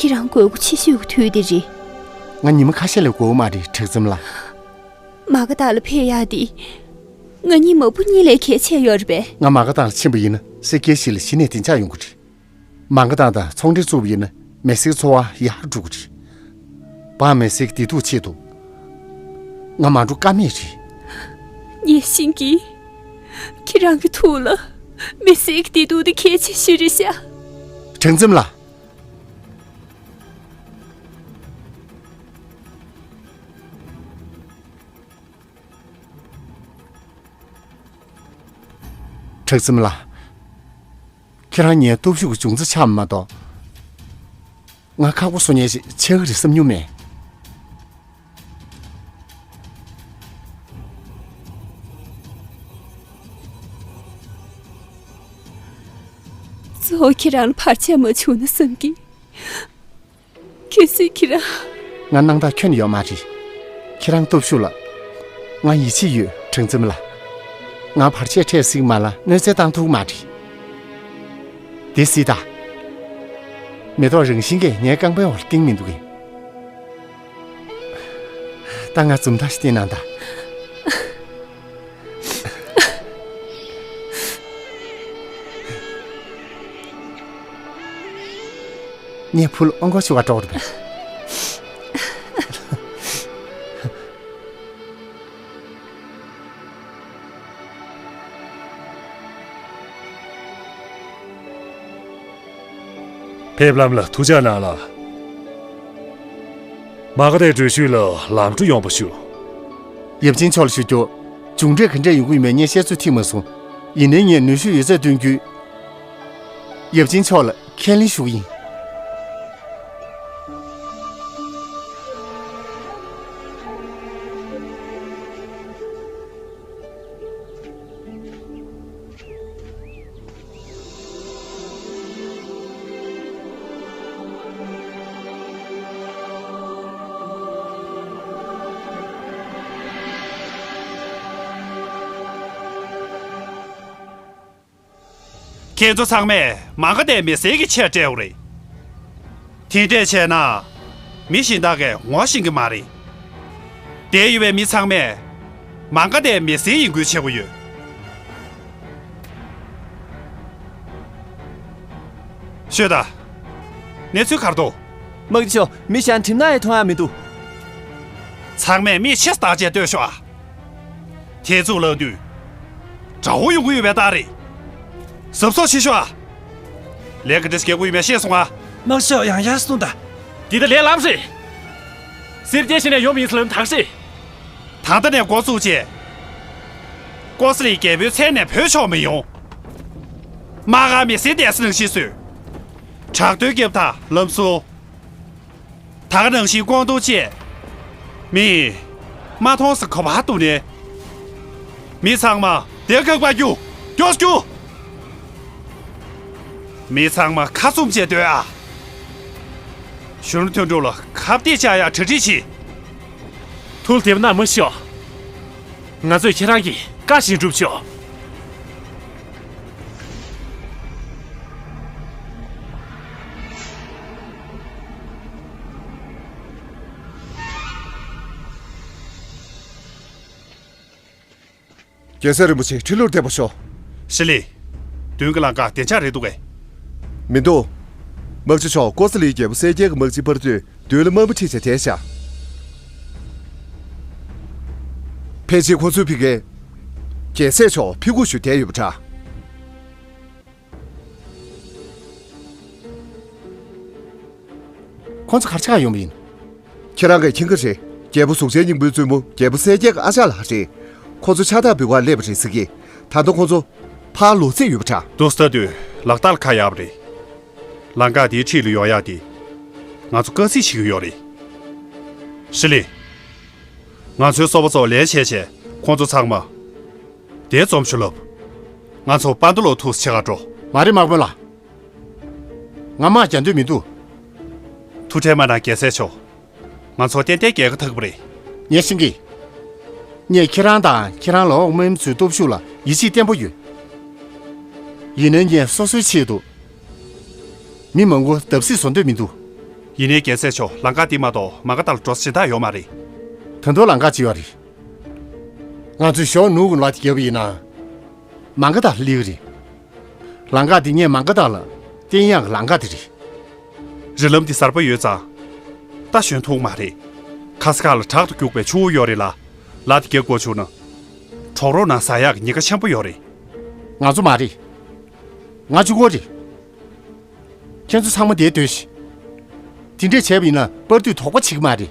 ཁྱེད་རང་དགོས་མཁོ་ཆེ་ཤོས་ཀྱི་དུས་དེ་རེད། ང་ཉི་མ་ཁ་ཤས་ལས་འགོར་གྱི་མ་རེད། གྲགས་འཛོམས་ལགས། མ་ག་དར་ལ་ཕེབས་ཡག་དེ་ང་གཉིས་མ་བུ་གཉིས་ལས་གལ་ཆེ་ཡོད་རེད་པས། ང་མ་ག་དར་ཕྱིན་པ་ཡིན་ན་སེར་སྐྱའི་གཞི་ལ་གཞི་ནས་བདེ་འཇགས་ཡོང་གི་རེད། མ་ག་དར་དང་ཚོང་འབྲེལ་བཙུགས་པ་ཡིན་ན་མི་སེར་གྱི་འཚོ་བ་ཡག་རུ་འགྲོ་གི་རེད། བར་མི་སེར་གྱི་བདེ་སྡུག་ཆེད་དུ་ང་མ་འགྲོ་ཀ་མེད་རེད། ངས་ཤེས་ཀྱི། ཁྱེད་རང་གི་ཐུགས་ལ་མི་སེར་གྱི་བདེ་སྡུག་དེ་གལ་ཆེ་ཤོས་རེད་ཤག་གྲགས་འཛོམས་ལགས། གྲགས་འཛོམས་ལགས། ཁྱེད་རང་ངའི་སྟོབས་ཤུགས་ཀྱི་འབྱུང་རྩ་ཆགས་མ་གཏོགས། ང་ཁག་པོ་བཟོ་མཁན་ཞིག་ཆགས་ཀྱི་རེད་བསམ་མྱོང་མེད། གཙོ་བོ་ཁྱེད་རང་ལ་བར་ཆད་མ་བྱུང་ན་བསམ་གྱི། གལ་སྲིད་ཁྱེད་རང་། ང་སྣང་དག་ཁྱོན་ནས་ཡོད་མ་རེད། ཁྱེད་རང་སྟོབས་ཤུགས་ལ། ང་ཡིད་ཆེས་ཡོད། གྲགས་འཛོམས་ལགས། ང་བར་ཆད་འཕྲད་སྲིད་མ་ལ་གནོད་འཚེ་བཏང་ཐུབ་མ་རེད། དེ་སྲིད་ད། མེ་ཏོག་རང་བཞིན་གྱིས་ངའི་རྐང་པའི་འོག་ལ་བཏིང་མི་འདུག་གས། ད་ང་འཛུམ་མདངས་ཤིག་བསྟན་ན་ད། ངས་བུ་ལ་ཨོ་མགོ་ཤོར་བ་འདྲ་པོ་རེད་པས། ཕེབས་ལམ་ལ་ཐུགས་ཅག་གནང་ལགས། མ་ག་དྷའི་འགྲུལ་བཞུད་ལ་ལམ་འགྲོ་ཡོང་བ་ཞུ། ཡབ་ཆེན་མཆོག་ལ་ཞུ་རྒྱུ། མཇུག་འབྲས་ག་འདྲས་ཡོང་གི་ཡོད་མེད་ངས་བཤད་ཚོད་ཐིག་མ་སོང་། ཡིན་ནའི་ངས་ནུས་ཤུགས་ཡོད་ཚད་བཏོན་རྒྱུ། ཡབ་ཆེན་མཆོག་ལ་ཁས་ལེན་ཞུ་གི་ཡིན། ཁྱེད་ཚོ་ཚང་མས་མ་ག་དྷའི་མི་སེར་གྱི་ཆེད་སྤྲད་པ་རེད། དེ་འདྲས་བྱས་ན། མི་གཞན་དག་གིས་ངོ་ཤེས་ཀྱི་མ་རེད། འདིར་ཡོད་པའི་མི་ཚང་མས་མ་ག་དྷའི་མི་སེར་ཡིན་ཁུལ་བྱེད་དགོས་ཡོད། ཤོད་དང་། གནས་ཚུལ་ག་རེ་འདུག་དམག་སྤྱི་མཆོག་མི་གཞན་གྲིམ་ན་ཡང་མཐོང་ཡག་མི་འདུག་ཚང་མས་མིག་ཕྱེས་བརྟག་དཔྱད་ལྟོས་ཤོག་ཨ། དེ་ཚོ་ལབ་དུས། དགྲ་བོ་ཡོང་གི་ཡོད་པའི་རྟགས་རེད། གཟབ་གཟབ་བྱེད་ཤོག་ཨ། ལས་ཀ་འདྲ་ཞིག་རྒྱག་དགོས་ཡོད་མེད་ཤེས་སོང་ཨ། དམག་སྤྱི་མཆོག་ཡང་ཡང་གསུངས་དང་། འདི་ད་ལས་ལམ་རེད། སེར་སྐྱའི་ཞལ་ནས་ཡོང་མི་ཚུལ་ལམ་དག་རེད། ད་ལྟ་ནས་འགོ་བཙུགས་རྗེས། ཀོ་ས་ལི་རྒྱལ་པོའི་མཚན་ནས་བུད་ཆོག་མི་ཡོང་། མ་ག་དྷའི་མི་སེར་བསྡད་ས་ནང་བཞིན་བཟོས། དྲག་རྡུལ་རྒྱབ་དང་ལམ་བཟོ། ད་ག་ནང་བཞིན་སྐོང་གཏོང་བྱས། མི། མ་མཐོང་ས་ག་པར་འདུག་ནས། མི་ཚང་མ་དེ་ག་པར་རྒྱུགས། མགྱོགས་རྒྱུགས། མི་ཚང་མ་ཁ་བཙུམ་བྱས་སྡོད་ཨ། གཞོན་ནུ་དོན་གྲུབ་ལ་ཁ་གཏད་བཅག་ཡག་གྲ་སྒྲིག་བྱེད། ཐུགས་ལ་བདེ་པོ་གནང་མ་ཤོག་ང་ཚོས་ཁྱེད་རང་གི་བཀའ་བཞིན་སྒྲུབ་ཆོག་རྒྱལ་སྲས་རིན་པོ་ཆེ་ཁྲི་ལོར་བདེ་པོ་ཤོག་ཤི་ལི། མདུན་གྱི་ལམ་ཁ་བདེ་འཇགས་རེད་འདུག་གས། མི་འདུག་དམག་སྤྱི་མཆོག། ཀོ་ས་ལིའི་རྒྱལ་པོ་གསལ་རྒྱལ་གྱི་དམག་སྤྱི་པར་དུས་མདུན་ལ་དམའ་མོ་ཁྲིད་བྱས་བསྡད་ཤག་ཕལ་ཆེར་ཁོ་ཚོས་ཕི་གའི། རྒྱལ་སྲས་མཆོག་ཕི་གུ་ཞུ་བསྡད་ཡོད་པ་འདྲ། ཁོང་ཚོ་ག་རེ་བྱེད་ག་ཡོང་བ་ཡིན། ཁྱེད་རང་གིས་མཁྱེན་གྱི་རེད། རྒྱལ་པོ་གཟུགས་ཅན་སྙིང་པོའི་བཙུན་མོ་རྒྱལ་པོ་གསལ་རྒྱལ་གྱི་ཨ་ཅག་ལགས་རེད། ཁོ་ཚོ་ཕྱག་རྟགས་འབུལ་གར་སླེབས་པ་རེད་ཟེར་གི། ད་དུང་ཁོ་ཚོ་ཕར་ལོག་རྩིས་ཡོད་པ་འདྲ། འདུག་སེ་ལྟ་དུས་ལག་རྟགས་ལ་ཁ་གཡར་བ་རེད། ལམ་ཁ་དེའི་འཁྲིས་ལ་ཡོང་ཡག་དེ། ང་ཚོ་དཀའ་ཚེགས་ཆེ་གི་ཡོད་རེད། ཧྲི་ལི། ང་ཚོའི་སོ་པ་ཚོ་ལན་བྱས་བྱས་ཁོང་ཚོ་ཚང་མ། དེ་འཛོམས་ཤོག་ལབ། ང་ཚོ་པན་ཏ་ལོ་ཐུག་སེ་ཕྱེད་ཀ་འགྲོ། མ་རེད་དམག་དཔོན་ལགས། ང་དམག་རྒྱག་འདོད་མི་འདུག་ཐུགས་ཁྲལ་མ་གནང་རྒྱལ་སྲས་མཆོག་ང་ཚོ་ཏན་ཏན་རྒྱལ་ཁ་ཐོབ་ཀྱི་རེད། ངས་ཤེས་ཀྱི། ངས་ཁྱེད་རང་དང་ཁྱེད་རང་ལ་འོག་མིན་ཚོའི་སྟོབས་ཤུགས་ལ་ཡིད་ཆེས་བརྟན་པོ་ཡོད། ཡིན་ནའི་ངས་སོ་སོའི་ཆེད་དུ། མི་མང་པོ་བརྡབ་གསིག་བཟོ་འདོད་མི་འདུག་ཡིན་ནའི་རྒྱལ་སྲས་མཆོག་ལམ་ཁ་འདི་མ་གཏོགས་མ་ག་དྷ་ལ་འགྲོ་ས་གཞན་དག་ཡོད་མ་རེད། ད་དུང་ལམ་ཁ་གཅིག་ཡོད་རེད། ང་ཚོས་ཞོགས་ནུབ་གུང་ལ་དེ་བརྒྱབ་པ་ཡིན་ན། མ་ག་དྷ་ལ་སླེབས་ཀྱི་རེད། ལམ་ཁ་དེ་ངས་མ་ག་དྷ་ལ་བསྟན་ཡག་གི་ལམ་ཁ་དེ་རེད། རི་ལམ་འདི་གསར་པ་ཡོད་ཙང་། ད་ཞོན་ཐུབ་མ་རེད། ཁ་ས་ཁ་ལ་དྲག་ཏུ་རྒྱུག་པའི་ཆུ་བོ་ཡོད་རེད་ལ། ལ་དེ་རྒྱག་དགོས་བྱུང་ན། གྲོག་རོང་ནང་ཟ་ཡག་གི་ཉེན་ཁ་ཆེན་པོ་ཡོད་རེད། ང་ཚོ་མ་རེད། ང་གཅིག་པོ་རེད། ཁྱེད་ཚོ་ཚང་མ་འདིར་སྡོད་ཤིག་དེ་འདྲས་བྱས་པ་ཡིན་ན་པར་དུས་དོགས་པ་བྱེད་ཀྱི་མ་རེད།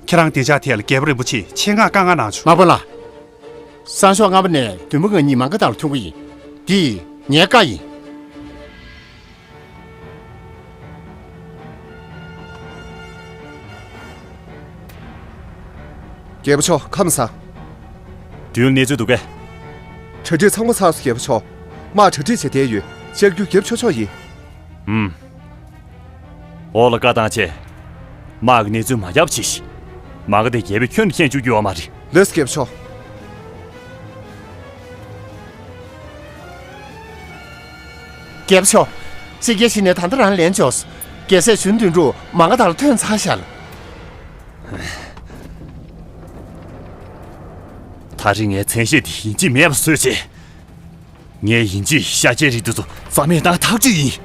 ཁྱེད་རང་བདེ་འཇགས་ཐད་ལ་རྒྱལ་པོ་རིན་པོ་ཆེ་ཆེད་མངགས་བཀའ་མངགས་གནང་བྱུང་། མ་པ་ལགས། སང་ཞོགས་སྔ་པོ་ནས་བདུན་པོ་ང་གཉིས་མ་ག་དྷ་ལ་ཐོན་གྱི་ཡིན། འདི་ངའི་བཀའ་ཡིན། རྒྱལ་པོ་མཆོག་ཁམས་བཟང་། མདུན་གནས་ཚུལ་འདུག་གས། གྲ་སྒྲིག་ཚང་མ་ཚར་སོང་རྒྱལ་པོ་མཆོག་དམག་གྲ་སྒྲིག་བྱས་བསྡད་ཡོད། ལྕགས་ཀྱུ་རྒྱབ་ཆོག་ཆོག་ཡིན། ཨུམ། འོག་ལ་བཀའ་བཏང་བྱས། དམག་གི་གནས་ཚུལ་མ་ཡག་པ་བྱེད་ཤིག་མ་ག་དྷའི་རྒྱལ་པོས་ཁྱོན་ནས་མཁྱེན་བཅུག་རྒྱུ་ཡོད་མ་རེད། ལགས་སོ་རྒྱལ་པོ་མཆོག་རྒྱལ་པོ་མཆོག་གཅིག་རྒྱལ་ཕྱི་ནས་ད་ལྟ་རང་ལན་འབྱོར་སོང་། རྒྱལ་སྲས་གཞོན་དོན་གྲུབ་མ་ག་དྷ་ལ་ཐོན་ཚར་ཤག་ལ། ད་རིང་ངའི་མཚན་ཤས་འདི་ཡིན་གཅིག་མེད་པ་བཟོས་བྱས། ངས་ཡིན་གཅིག་ཤ་ཆའི་རིགས་དེ་ཚོ་རྩ་མེད་བཏང་ཐག་གཅོད་ཡིན།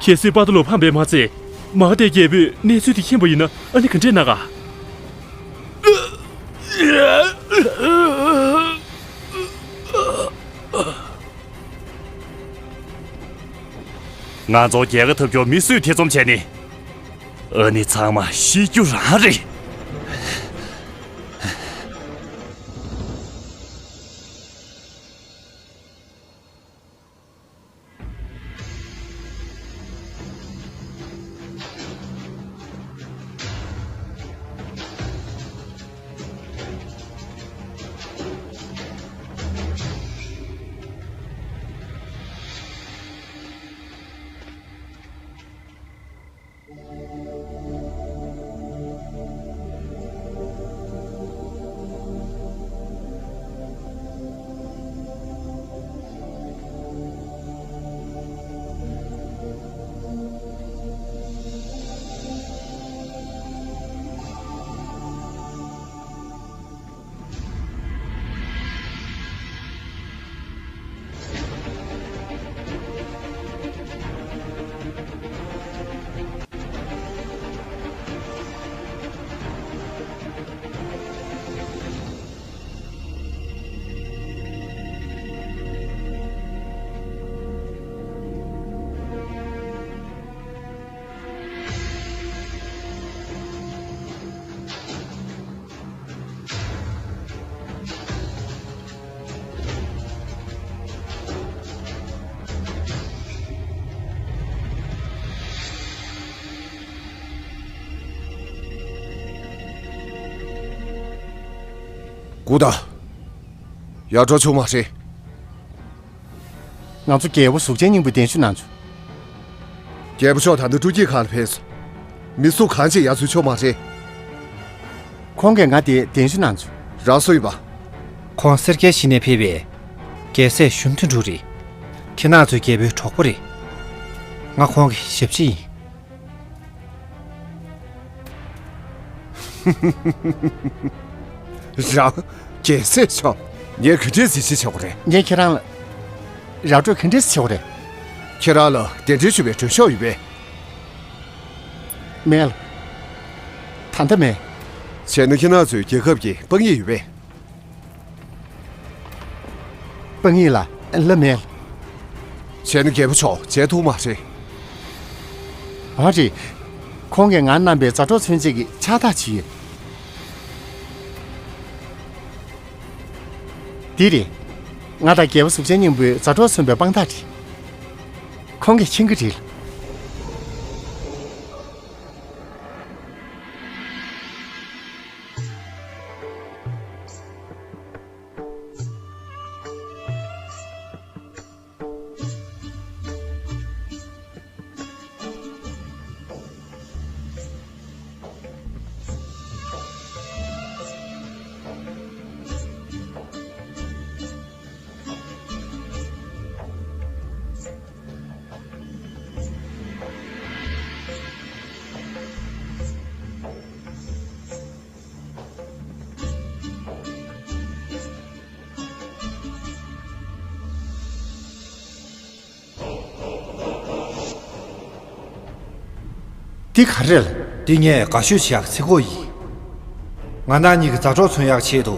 གལ་སྲིད་པ་ཏ་ལོ་ཕམ་པས་མ་ཚད། མ་ག་དྷའི་རྒྱལ་པོས་གནས་ཚུལ་དེ་མཁྱེན་པ་ཡིན་ན་ཨ་ནི་ག་འདྲས་ན་ག་ང་ཚོ་རྒྱལ་ཁ་ཐོབ་རྒྱུར་མི་སུས་ཐེ་ཚོམ་བྱས་ནས། ཨ་ནི་ཚང་མ་ཤི་རྒྱུ་རང་རེད། སྒུག་དང་། ཡར་འགྲོ་ཆོག་མ་རེད། ང་ཚོ་རྒྱལ་པོ་གཟུགས་ཅན་སྙིང་པོའི་གདན་ཞུ་གནང་བྱུང་། རྒྱལ་པོ་མཆོག་ད་ལྟ་སྤྲོ་སྐྱིད་ཁང་ལ་ཕེབས་སོང་། མི་སུ་གང་ཅིག་ཡར་འཛུལ་ཆོག་མ་རེད། ཁོང་གིས་ང་དེ་གདན་ཞུ་གནང་བྱུང་། རང་སུ་ཡིན་པ། ཁོང་སེར་སྐྱའི་གཞི་ནས་ཕེབས་པའི་རྒྱལ་སྲས་གཞོན་དོན་གྲུབ་རེད། ཁྱེད་རང་ཚོའི་རྒྱལ་པོའི་གྲོགས་པོ་རེད། ང་ཁོང་གི་ཞབས་ཕྱི་ཡིན། རང་། རྒྱལ་སྲས་མཆོག་ངས་ག་འདྲས་གཟི་བརྗིད་ཆེ་བོ་རེད། ངས་ཁྱེད་རང་ལ་ར་སྤྲོད་ག་འདྲས་ཆེ་བོ་རེད། ཁྱེད་རང་ལ་གདན་འདྲེན་ཞུ་བའི་མགྲོན་ཤོག་ཡོད་པས། མེད། ད་ལྟ་མེད། བྱས་ན་ཁྱེད་རང་ཚོའི་རྒྱལ་ཁབ་ཀྱི་དཔང་ཡིག་ཡོད་པས། དཔང་ཡིག་ལ་ལ་མེད། བྱས་ན་རྒྱལ་པོ་མཆོག་བྱེད་ཐུབ་མ་རེད། ཨ་རེད། ཁོང་གིས་ང་བསྣམས་པའི་མཛའ་གྲོགས་ཚུན་ཆད་ཀྱི་ཕྱག་རྟགས་བྱས་ཡོད། འདི་རེད། ང་དང་རྒྱལ་པོ་གཟུགས་ཅན་སྙིང་པོའི་མཛའ་གྲོགས་མཚོན་པའི་དཔང་རྟགས་རེད། ཁོང་གིས་མཁྱེན་གྱི་རེད། འདི་ག་རེ་རེད། འདི་ངས་དགའ་ཤོས་བྱེད་ཡག་ཚིག་གོ་ཡིན། ང་རང་གཉིས་ཀྱི་མཛའ་གྲོགས་མཚོན་ཡག་ཆེད་དུ།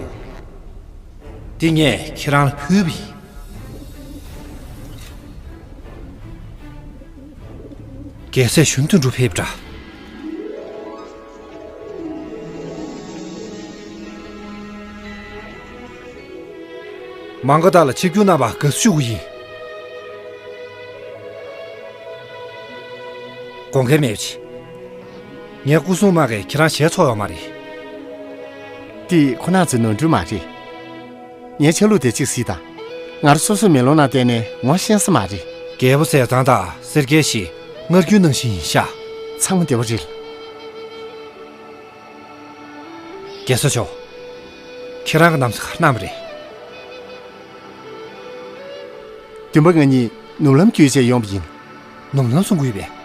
འདི་ངས་ཁྱེད་རང་ལ་ཕུལ་བ་ཡིན། རྒྱལ་སྲས་གཞོན་དོན་གྲུབ་ཕེབས་འདྲ། མང་ག་དག་ལ་ཆིབས་བསྒྱུར་གནང་བར་དགའ་བསུ་ཞུ་གི་ཡིན། དགོངས་འགལ་མེད་ཅིག་ངའི་སྐུ་སྲུང་དམག་གིས་ཁྱེད་རང་ཞལ་འཚོ་ཡོད་མ་རེད། འདི་ཁོ་ན་ཚོའི་ནོར་འཁྲུལ་མ་རེད། ངའི་ཆ་ལུགས་དེ་གཅིག་གཟིགས་དང་། ང་རང་སོ་སོའི་མེ་ལོང་ནང་བལྟས་ནས་ངོ་ཤེས་ས་མ་རེད། རྒྱལ་པོ་ཟས་གཙང་དང་སེར་སྐྱའི་ཞི་མངར་སྐྱུར་ནང་བཞིན་ཡིན་ཤག་ཚང་མ་བདེ་བོ་རེད། རྒྱལ་ས་མཆོག་ཁྱེད་རང་གི་གནམ་ས་གར་གནང་བ་རེད། བདུན་པ་ང་གཉིས་ནུབ་ལམ་བརྒྱུད་བྱས་ཡོང་བ་ཡིན། ནུབ་ལམ་གསུང་གི་ཡོད་པས།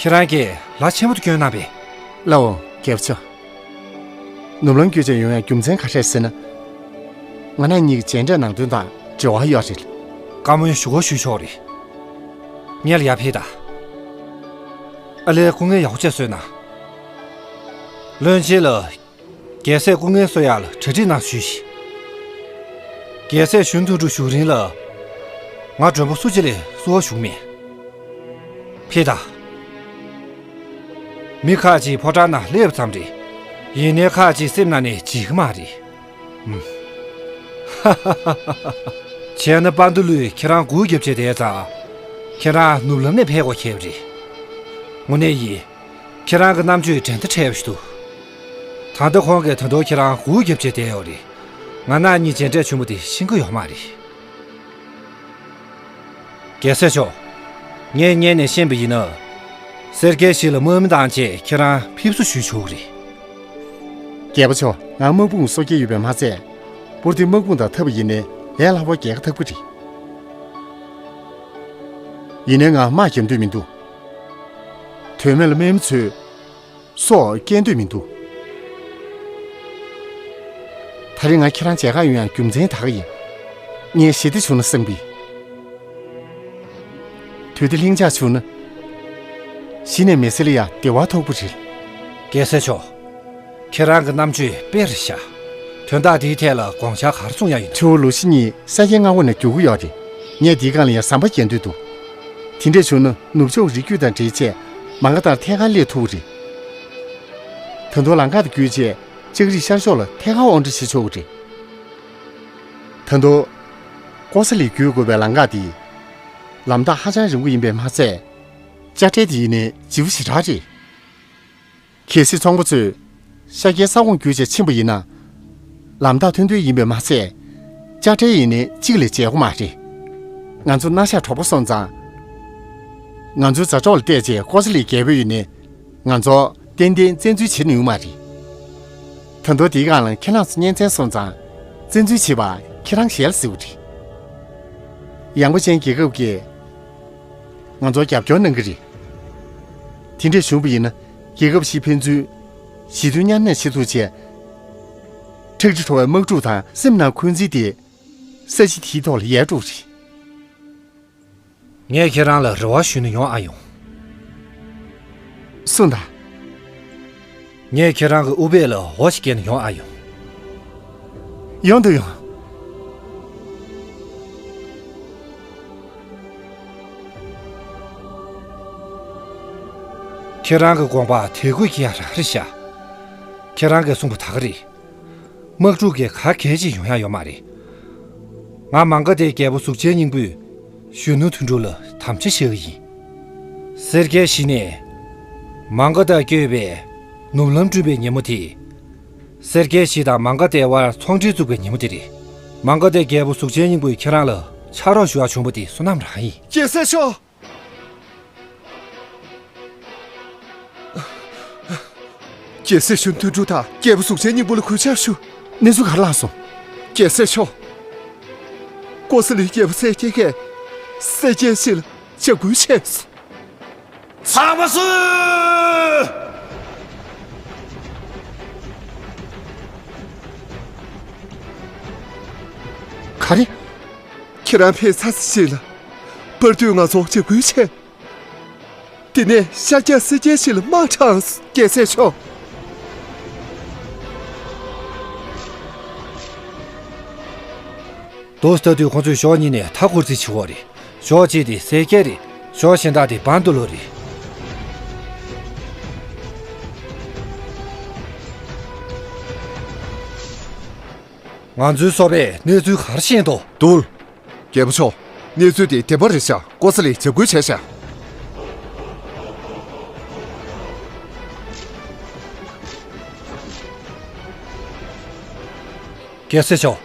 ཁྱེད་རང་གིས་ལ་ཆེན་པོ་དེ་བསྐྱོན་གནང་བས། ལའོ་རྒྱལ་པོ་མཆོག་ནུབ་ལམ་བརྒྱུད་བྱས་ཡོང་ཡ་རྒྱུ་མཚན་ག་རེ་རེད་ཟེར་ན། ང་རང་གཉིས་ཀྱི་མཇལ་འཕྲད་ནང་དོན་དང་འབྲེལ་བ་ཡོད་རེད། བཀའ་མོལ་ཞུ་གོ་ཞུ་ཆོག་རེད། ངས་ལ་ཡར་ཕེབས་དང་། ཨ་ལས་སྐུ་ངལ་ཡག་པོ་བྱས་གསོས་གནང་། བློན་ཆེན་ལ། རྒྱལ་སྲས་སྐུ་ངལ་གསོ་ཡག་ལ་གྲ་སྒྲིག་གནང་ཞུས་ཤིག་རྒྱལ་སྲས་གཞོན་དོན་གྲུབ་བཞུགས་རིང་ལ། ང་མགྲོན་པོ་སུ་གཅིག་ལས་བསུ་བ་ཞུ་གི་མེད། ཕེབས་དང་། མི་ཁག་ཅིག་ཕོ་བྲང་ནང་སླེབས་ཙམ་རེད། ཡིན་ནའི་ཁག་ཅིག་སེམས་ནང་ནས་བརྗེད་ཀྱི་མ་རེད། ཨུམ། བྱས་ན་པ་འདུ་ལུས་ཁྱེད་རང་སྒུག་རྒྱབ་བྱས་བསྡད་ཙང་། ཁྱེད་རང་ནུབ་ལམ་ནས་ཕེབས་དགོས་ཁེལ་བ་རེད། དངོས་གནས་ཡིན། ཁྱེད་རང་གི་རྣམ་དཔྱོད་འགྲན་ཟླ་བྲལ་བ་ཞིག་འདུག་ད་ལྟ་ཁོང་གིས་ད་དུང་ཁྱེད་རང་སྒུག་རྒྱབ་བྱས་བསྡད་ཡོད་རེད། ང་རང་གཉིས་མཇལ་འཕྲད་བྱུང་བ་དེ་ཤེས་ཀྱི་ཡོད་མ་རེད། རྒྱལ་སྲས་མཆོག་ངས་སྔོན་ནས་ཤེས་པ་ཡིན་ན། སེར་སྐྱའི་ཞི་ལ་དམག་མི་དང་བཅས་ཁྱེད་རང་ཕེབས་བསུ་ཞུ་ཆོག་གི་རེད། རྒྱལ་པོ་མཆོག་ང་དམག་དཔུང་གསོ་སྐྱེལ་ཡོད་པས་མ་ཚད། པུར་དེ་དམག་དཔུང་དང་འཐབ་པ་ཡིན་ནའི་ལས་སླ་པོ་རྒྱལ་ཁ་ཐོབ་ཀྱི་རེད། ཡིན་ནའི་ང་དམག་རྒྱབ་འདོད་མི་འདུག་དོན་མེད་ལ་དམག་མི་ཚོས་སྲོག་སྐྱེལ་འདོད་མི་འདུག་ད་རེས་ང་ཁྱེད་རང་མཇལ་ཁ་ཡོང་ཡང་རྒྱུ་མཚན་ད་ག་ཡིན། ངས་ཞི་བདེ་བྱུང་ན་བསམ་པས། དུས་བདེ་ལྷིང་འཇགས་བྱུང་ན། གཞི་ནས་མི་ཚེ་ལ་ཡང་བདེ་བ་ཐོབ་ཀྱི་རེད། རྒྱལ་སྲས་མཆོག་ཁྱེད་རང་གི་རྣམ་དཔྱོད་དཔེ་རེད་ཤག་དོན་དག་འདིའི་ཐད་ལ་དགོངས་འཆར་ག་རེ་གསུང་ཡ་ཡིན། ཆུ་བོ་ལུ་ཤི་གཉིས་ས་སྐྱའི་མངའ་འོག་ནས་རྒྱུག་གི་ཡོད་རེད། ངས་འདིའི་སྒང་ལ་ཡང་ཟམ་པ་རྒྱག་འདོད་འདུག་དེ་འདྲས་བྱུང་ན་ནུབ་ཕྱོགས་རི་རྒྱུད་དང་འབྲེལ་བྱས་མང་ག་དང་ཐད་ཀར་སླེབས་ཐུབ་ཀྱི་རེད། ད་དུང་ལམ་ཁ་དེ་བརྒྱུད་བྱས་ལྕགས་རིགས་ཤར་ཕྱོགས་ལ་ཐད་ཀར་དབོར་འདྲེན་བྱེད་ཆོག་གི་རེད། ད་དུང་། ཀོ་ས་ལི་བརྒྱུད་དགོས་པའི་ལམ་ཁ་དེ། ལམ་ཐག་ཧ་ཅང་རིང་པོ་ཡིན་པས་མ་ཚད། དཔྱ་ཁྲལ་དེ་ཡིན་ནའི་ལྗིད་པོ་ཞེ་དྲག་རེད། གལ་སྲིད་ཚོང་པ་ཚོས་ཤར་རྒྱལ་ས་ཁོངས་བརྒྱུད་བྱས་ཕྱིན་པ་ཡིན་ན། ལམ་ཐག་མཐོན་མཐོན་ཡིན་པས་མ་ཚད། དཔྱ་ཁྲལ་ཡིན་ནའི་གཅིག་ལས་བྱེད་དགོས་མ་རེད། ང་ཚོ་སྣ་ཤ་གྲོགས་པོ་སོང་ཙང་། ང་ཚོའི་མཛའ་གྲོགས་ལ་བལྟས་རྗེས་ཀོ་ས་ལི་རྒྱལ་པོ་ཡིན་ནའི། ང་ཚོ་ཏན་ཏན་བཙན་འཛུལ་བྱེད་ནུས་མ་རེད། ད་དུང་དེའི་སྒང་ལ་ཁྱེད་རང་ཚོ་གཉེན་ཚན་སོང་ཙང་། བཙན་འཛུལ་བྱེད་པ་ཁྱེད་རང་ཞལ་གཟིགས་པ་རེད། ཡངས་པོ་ཅན་རྒྱལ་ཁབ་ཀྱིས་ང་ཚོར་རྒྱབ་སྐྱོར་གནང་གི་རེད། དེ་འདྲས་བྱུང་བ་ཡིན་ན་རྒྱལ་ཁབ་བཞི་ཕན་ཚུན་ཞི་མཐུན་མཉམ་གནས་བྱེད་ཐུབ་ཆེད། ཁྲག་དྲི་བྲོ་བའི་དམག་འཁྲུག་དང་སེམས་ནང་འཁོན་འཛིན་དེ། ས་གཞི་དེའི་ཐོག་ལ་ཡལ་འགྲོ་གི་རེད། ངས་ཁྱེད་རང་ལ་རེ་བ་ཞུས་ན་ཡོང་ཨ་ཡོང་། གསུངས་དང་། ངས་ཁྱེད་རང་གི་ཨུཏྤལ་ལ་འོ་ཞིག་བསྐྱལ་ནས་ཡོང་ཨ་ཡོང་། ཡོང་དུ་ཡོང་། ཁྱེད་རང་གི་དགོངས་པ་དད་གུས་ཀྱི་ཡ་ར་རེད་ཤག་ཁྱེད་རང་གིས་གསུངས་པ་ད་ག་རེད། དམག་འཁྲུག་གི་ག་གལ་ཅིག་ཡོང་ཡ་ཡོད་མ་རེད། ང་མང་ག་ཏའི་རྒྱལ་པོ་གཟུགས་ཅན་སྙིང་པོས་གཞོན་ནུ་དོན་གྲུབ་ལ་དམ་བཅའ་བཞག་གི་ཡིན། སེར་སྐྱའི་གཞི་ནས་མང་ག་ཏ་བསྐྱོད་པའི་ནུབ་ལམ་བསྐྲུན་པའི་ཉིན་མོ་དེ། སེར་སྐྱའི་གཞི་དང་མང་ག་ཏའི་དབར་ཚོང་འབྲེལ་བཙུགས་པའི་ཉིན་མོ་དེ་རེད། མང་ག་ཏའི་རྒྱལ་པོ་གཟུགས་ཅན་སྙིང་པོས་ཁྱེད་རང་ལ་ཕྱག་རོགས་ཞུ་བར་བྱོན་པ་དེ་བསོད་ནམས་རང་ཡིན། རྒྱལ་སྲས་མཆོག་རྒྱལ་སྲས་གཞོན་དོན་གྲུབ་དང་རྒྱལ་པོ་གཟུགས་ཅན་སྙིང་པོ་ལ་གུས་ཕྱག་ཞུ། གནས་ཚུལ་ག་རེ་ལངས་སོང་། རྒྱལ་སྲས་མཆོག་ཀོ་ས་ལིའི་རྒྱལ་པོ་སེར་སྐྱ་གིས་སེར་སྐྱའི་གཞི་ལ་འཇབ་རྒོལ་བྱས་སོང་། ཚངས་པ་སུ། ག་རེ། ཁྱེད་རང་ཕེབས་ཚར་ཚེ་གཞི་ལ་པར་དུས་ང་ཚོ་འཇབ་རྒོལ་བྱས། དེ་ནས་ཤར་རྒྱག་སེར་སྐྱའི་གཞི་ལ་དམག་དྲངས། རྒྱལ་སྲས་མཆོག་རྡོ་ལྟ་དུས་ཁོང་ཚོས་ཕྱོགས་གཉིས་ནས་མཐའ་སྐོར་རྩིས་བྱེད་འོག་རེད། ཕྱོགས་གཅིག་དེ་སེར་སྐྱ་རེད། ཕྱོགས་གཞན་དག་དེ་བན་དུ་ལོ་རེད། ང་ཚོའི་སོ་པས་གནས་ཚུལ་ག་རེ་ཤེས་འདུག་རྡོ་ལ། རྒྱལ་པོ་མཆོག་གནས་ཚུལ་དེ་བདེན་པ་རེད་ཤག་ཀོ་ས་ལིས་འཇབ་རྒོལ་བྱས་ཤག་རྒྱལ་སྲས་མཆོག་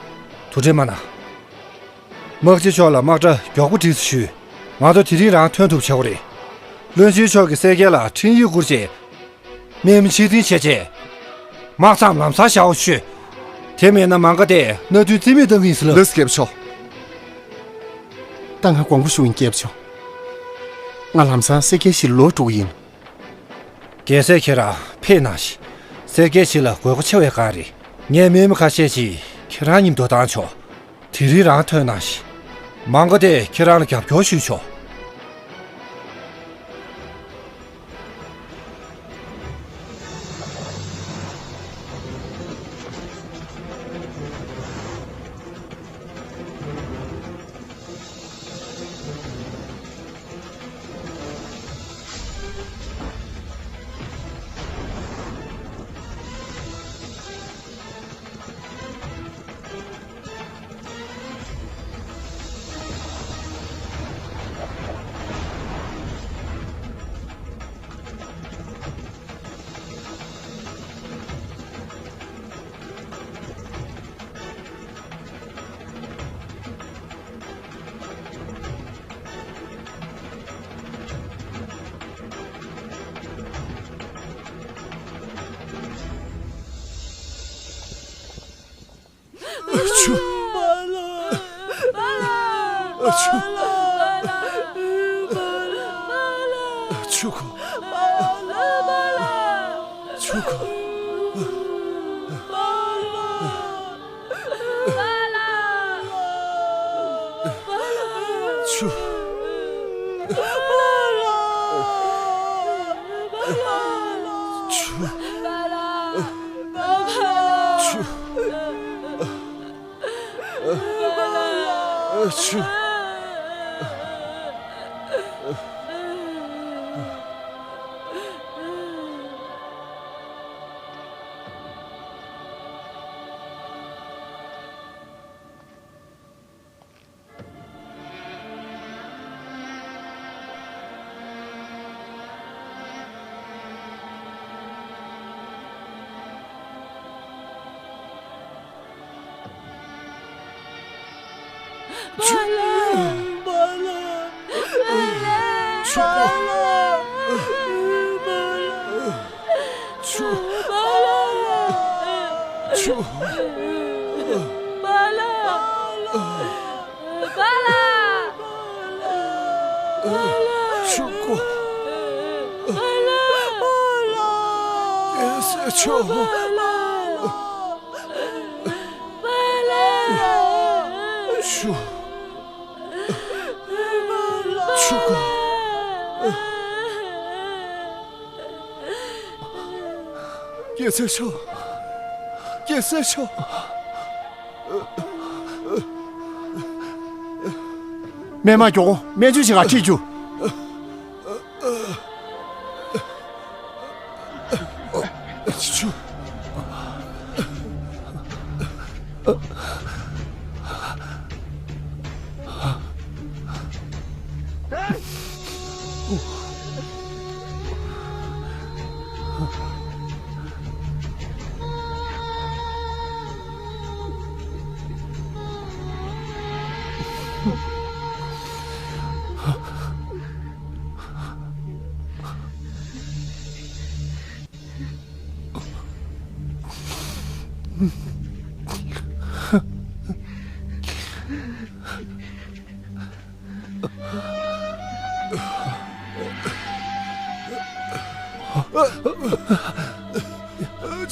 དུ་དྲན་མ་གནང་། དམག་སྤྱི་མཆོག་ལ་དམག་གྲ་མགྱོགས་པོ་སྒྲིག་ཞུས། ང་ཚོ་དེ་རིང་རང་ཐོན་ཐུབ་བྱ་དགོས་རེད། བློན་ཆེན་མཆོག་གིས་སེར་སྐྱ་ལ་འཕྲིན་ཡིག་བསྐུར་རྗེས། དམག་མི་ཕྱིར་འཐེན་བྱས་རྗེས། དམག་མཚམས་ལམ་སང་བཞག་རོགས་ཞུ། དེ་མེད་ན་མང་ག་ཏའི་མནའ་མཐུན་རྩིས་མེད་གཏང་གི་ཡིན་ཟེར་ལབ། ལགས་སོ་རྒྱལ་པོ་མཆོག་ད་ང་དགོངས་པ་ཞུ་ཡིན་རྒྱལ་པོ་མཆོག་ང་ལམ་སང་སེར་སྐྱའི་གཞི་ལ་ལོག་འགྲོ་གི་ཡིན། རྒྱལ་སྲས་ཁྱེད་རང་ཕེབས་གནང་ཞིག་སེར་སྐྱའི་གཞི་ལ་དགོས་མཁོ་ཆེ་བའི་སྒང་རེད། ངས་དམག་མི་ཁ་ཤས་ཅིག་ཁྱེད་རང་མཉམ་དུ་བཏང་ཆོག་དེ་རིང་རང་ཐོན་གནང་ཞིག་མང་ག་ཏའི་ཁྱེད་རང་ལ་རྒྱབ་སྐྱོར་ཞུས་ཆོག་ཨ་ཆུ། ཨ་ཆུ། ཨ་ཆུ་ཁོ། ཆུ་ཁོ། ཆུ། ཆུ། ཆུ། ཨ་ཆུ། ཆུ་ཁོ། རྒྱལ་སྲས་མཆོག་ཆུ། ཆུ་ཁོ། རྒྱལ་སྲས་ཤོག་རྒྱལ་སྲས་ཤོག་སྨན་མ་མགྱོགས་སྨན་བཅོས་བྱེད་ག་ཁྲིད་རྒྱུ།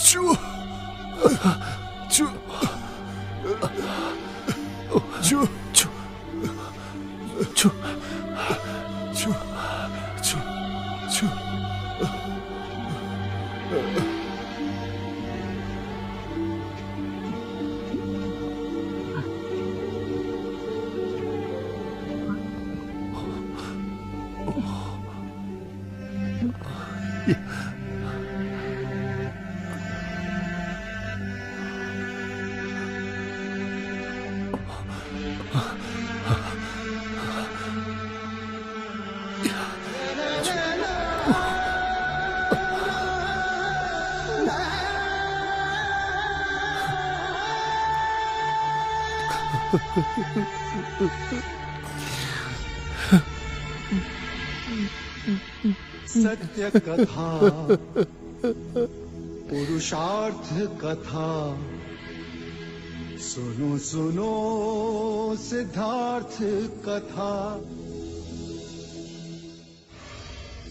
ཆུ། ཆུ། ཆུ། ཆུ། ཆུ། ཆུ། ཆུ། ཆུ། सत्य कथा, पुरुषार्थ कथा। सुनो सुनो सिद्धार्थ कथा।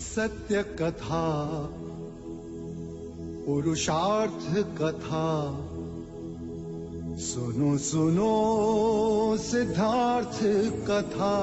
सत्य कथा, पुरुषार्थ कथा। सुनो सुनो सिद्धार्थ कथा।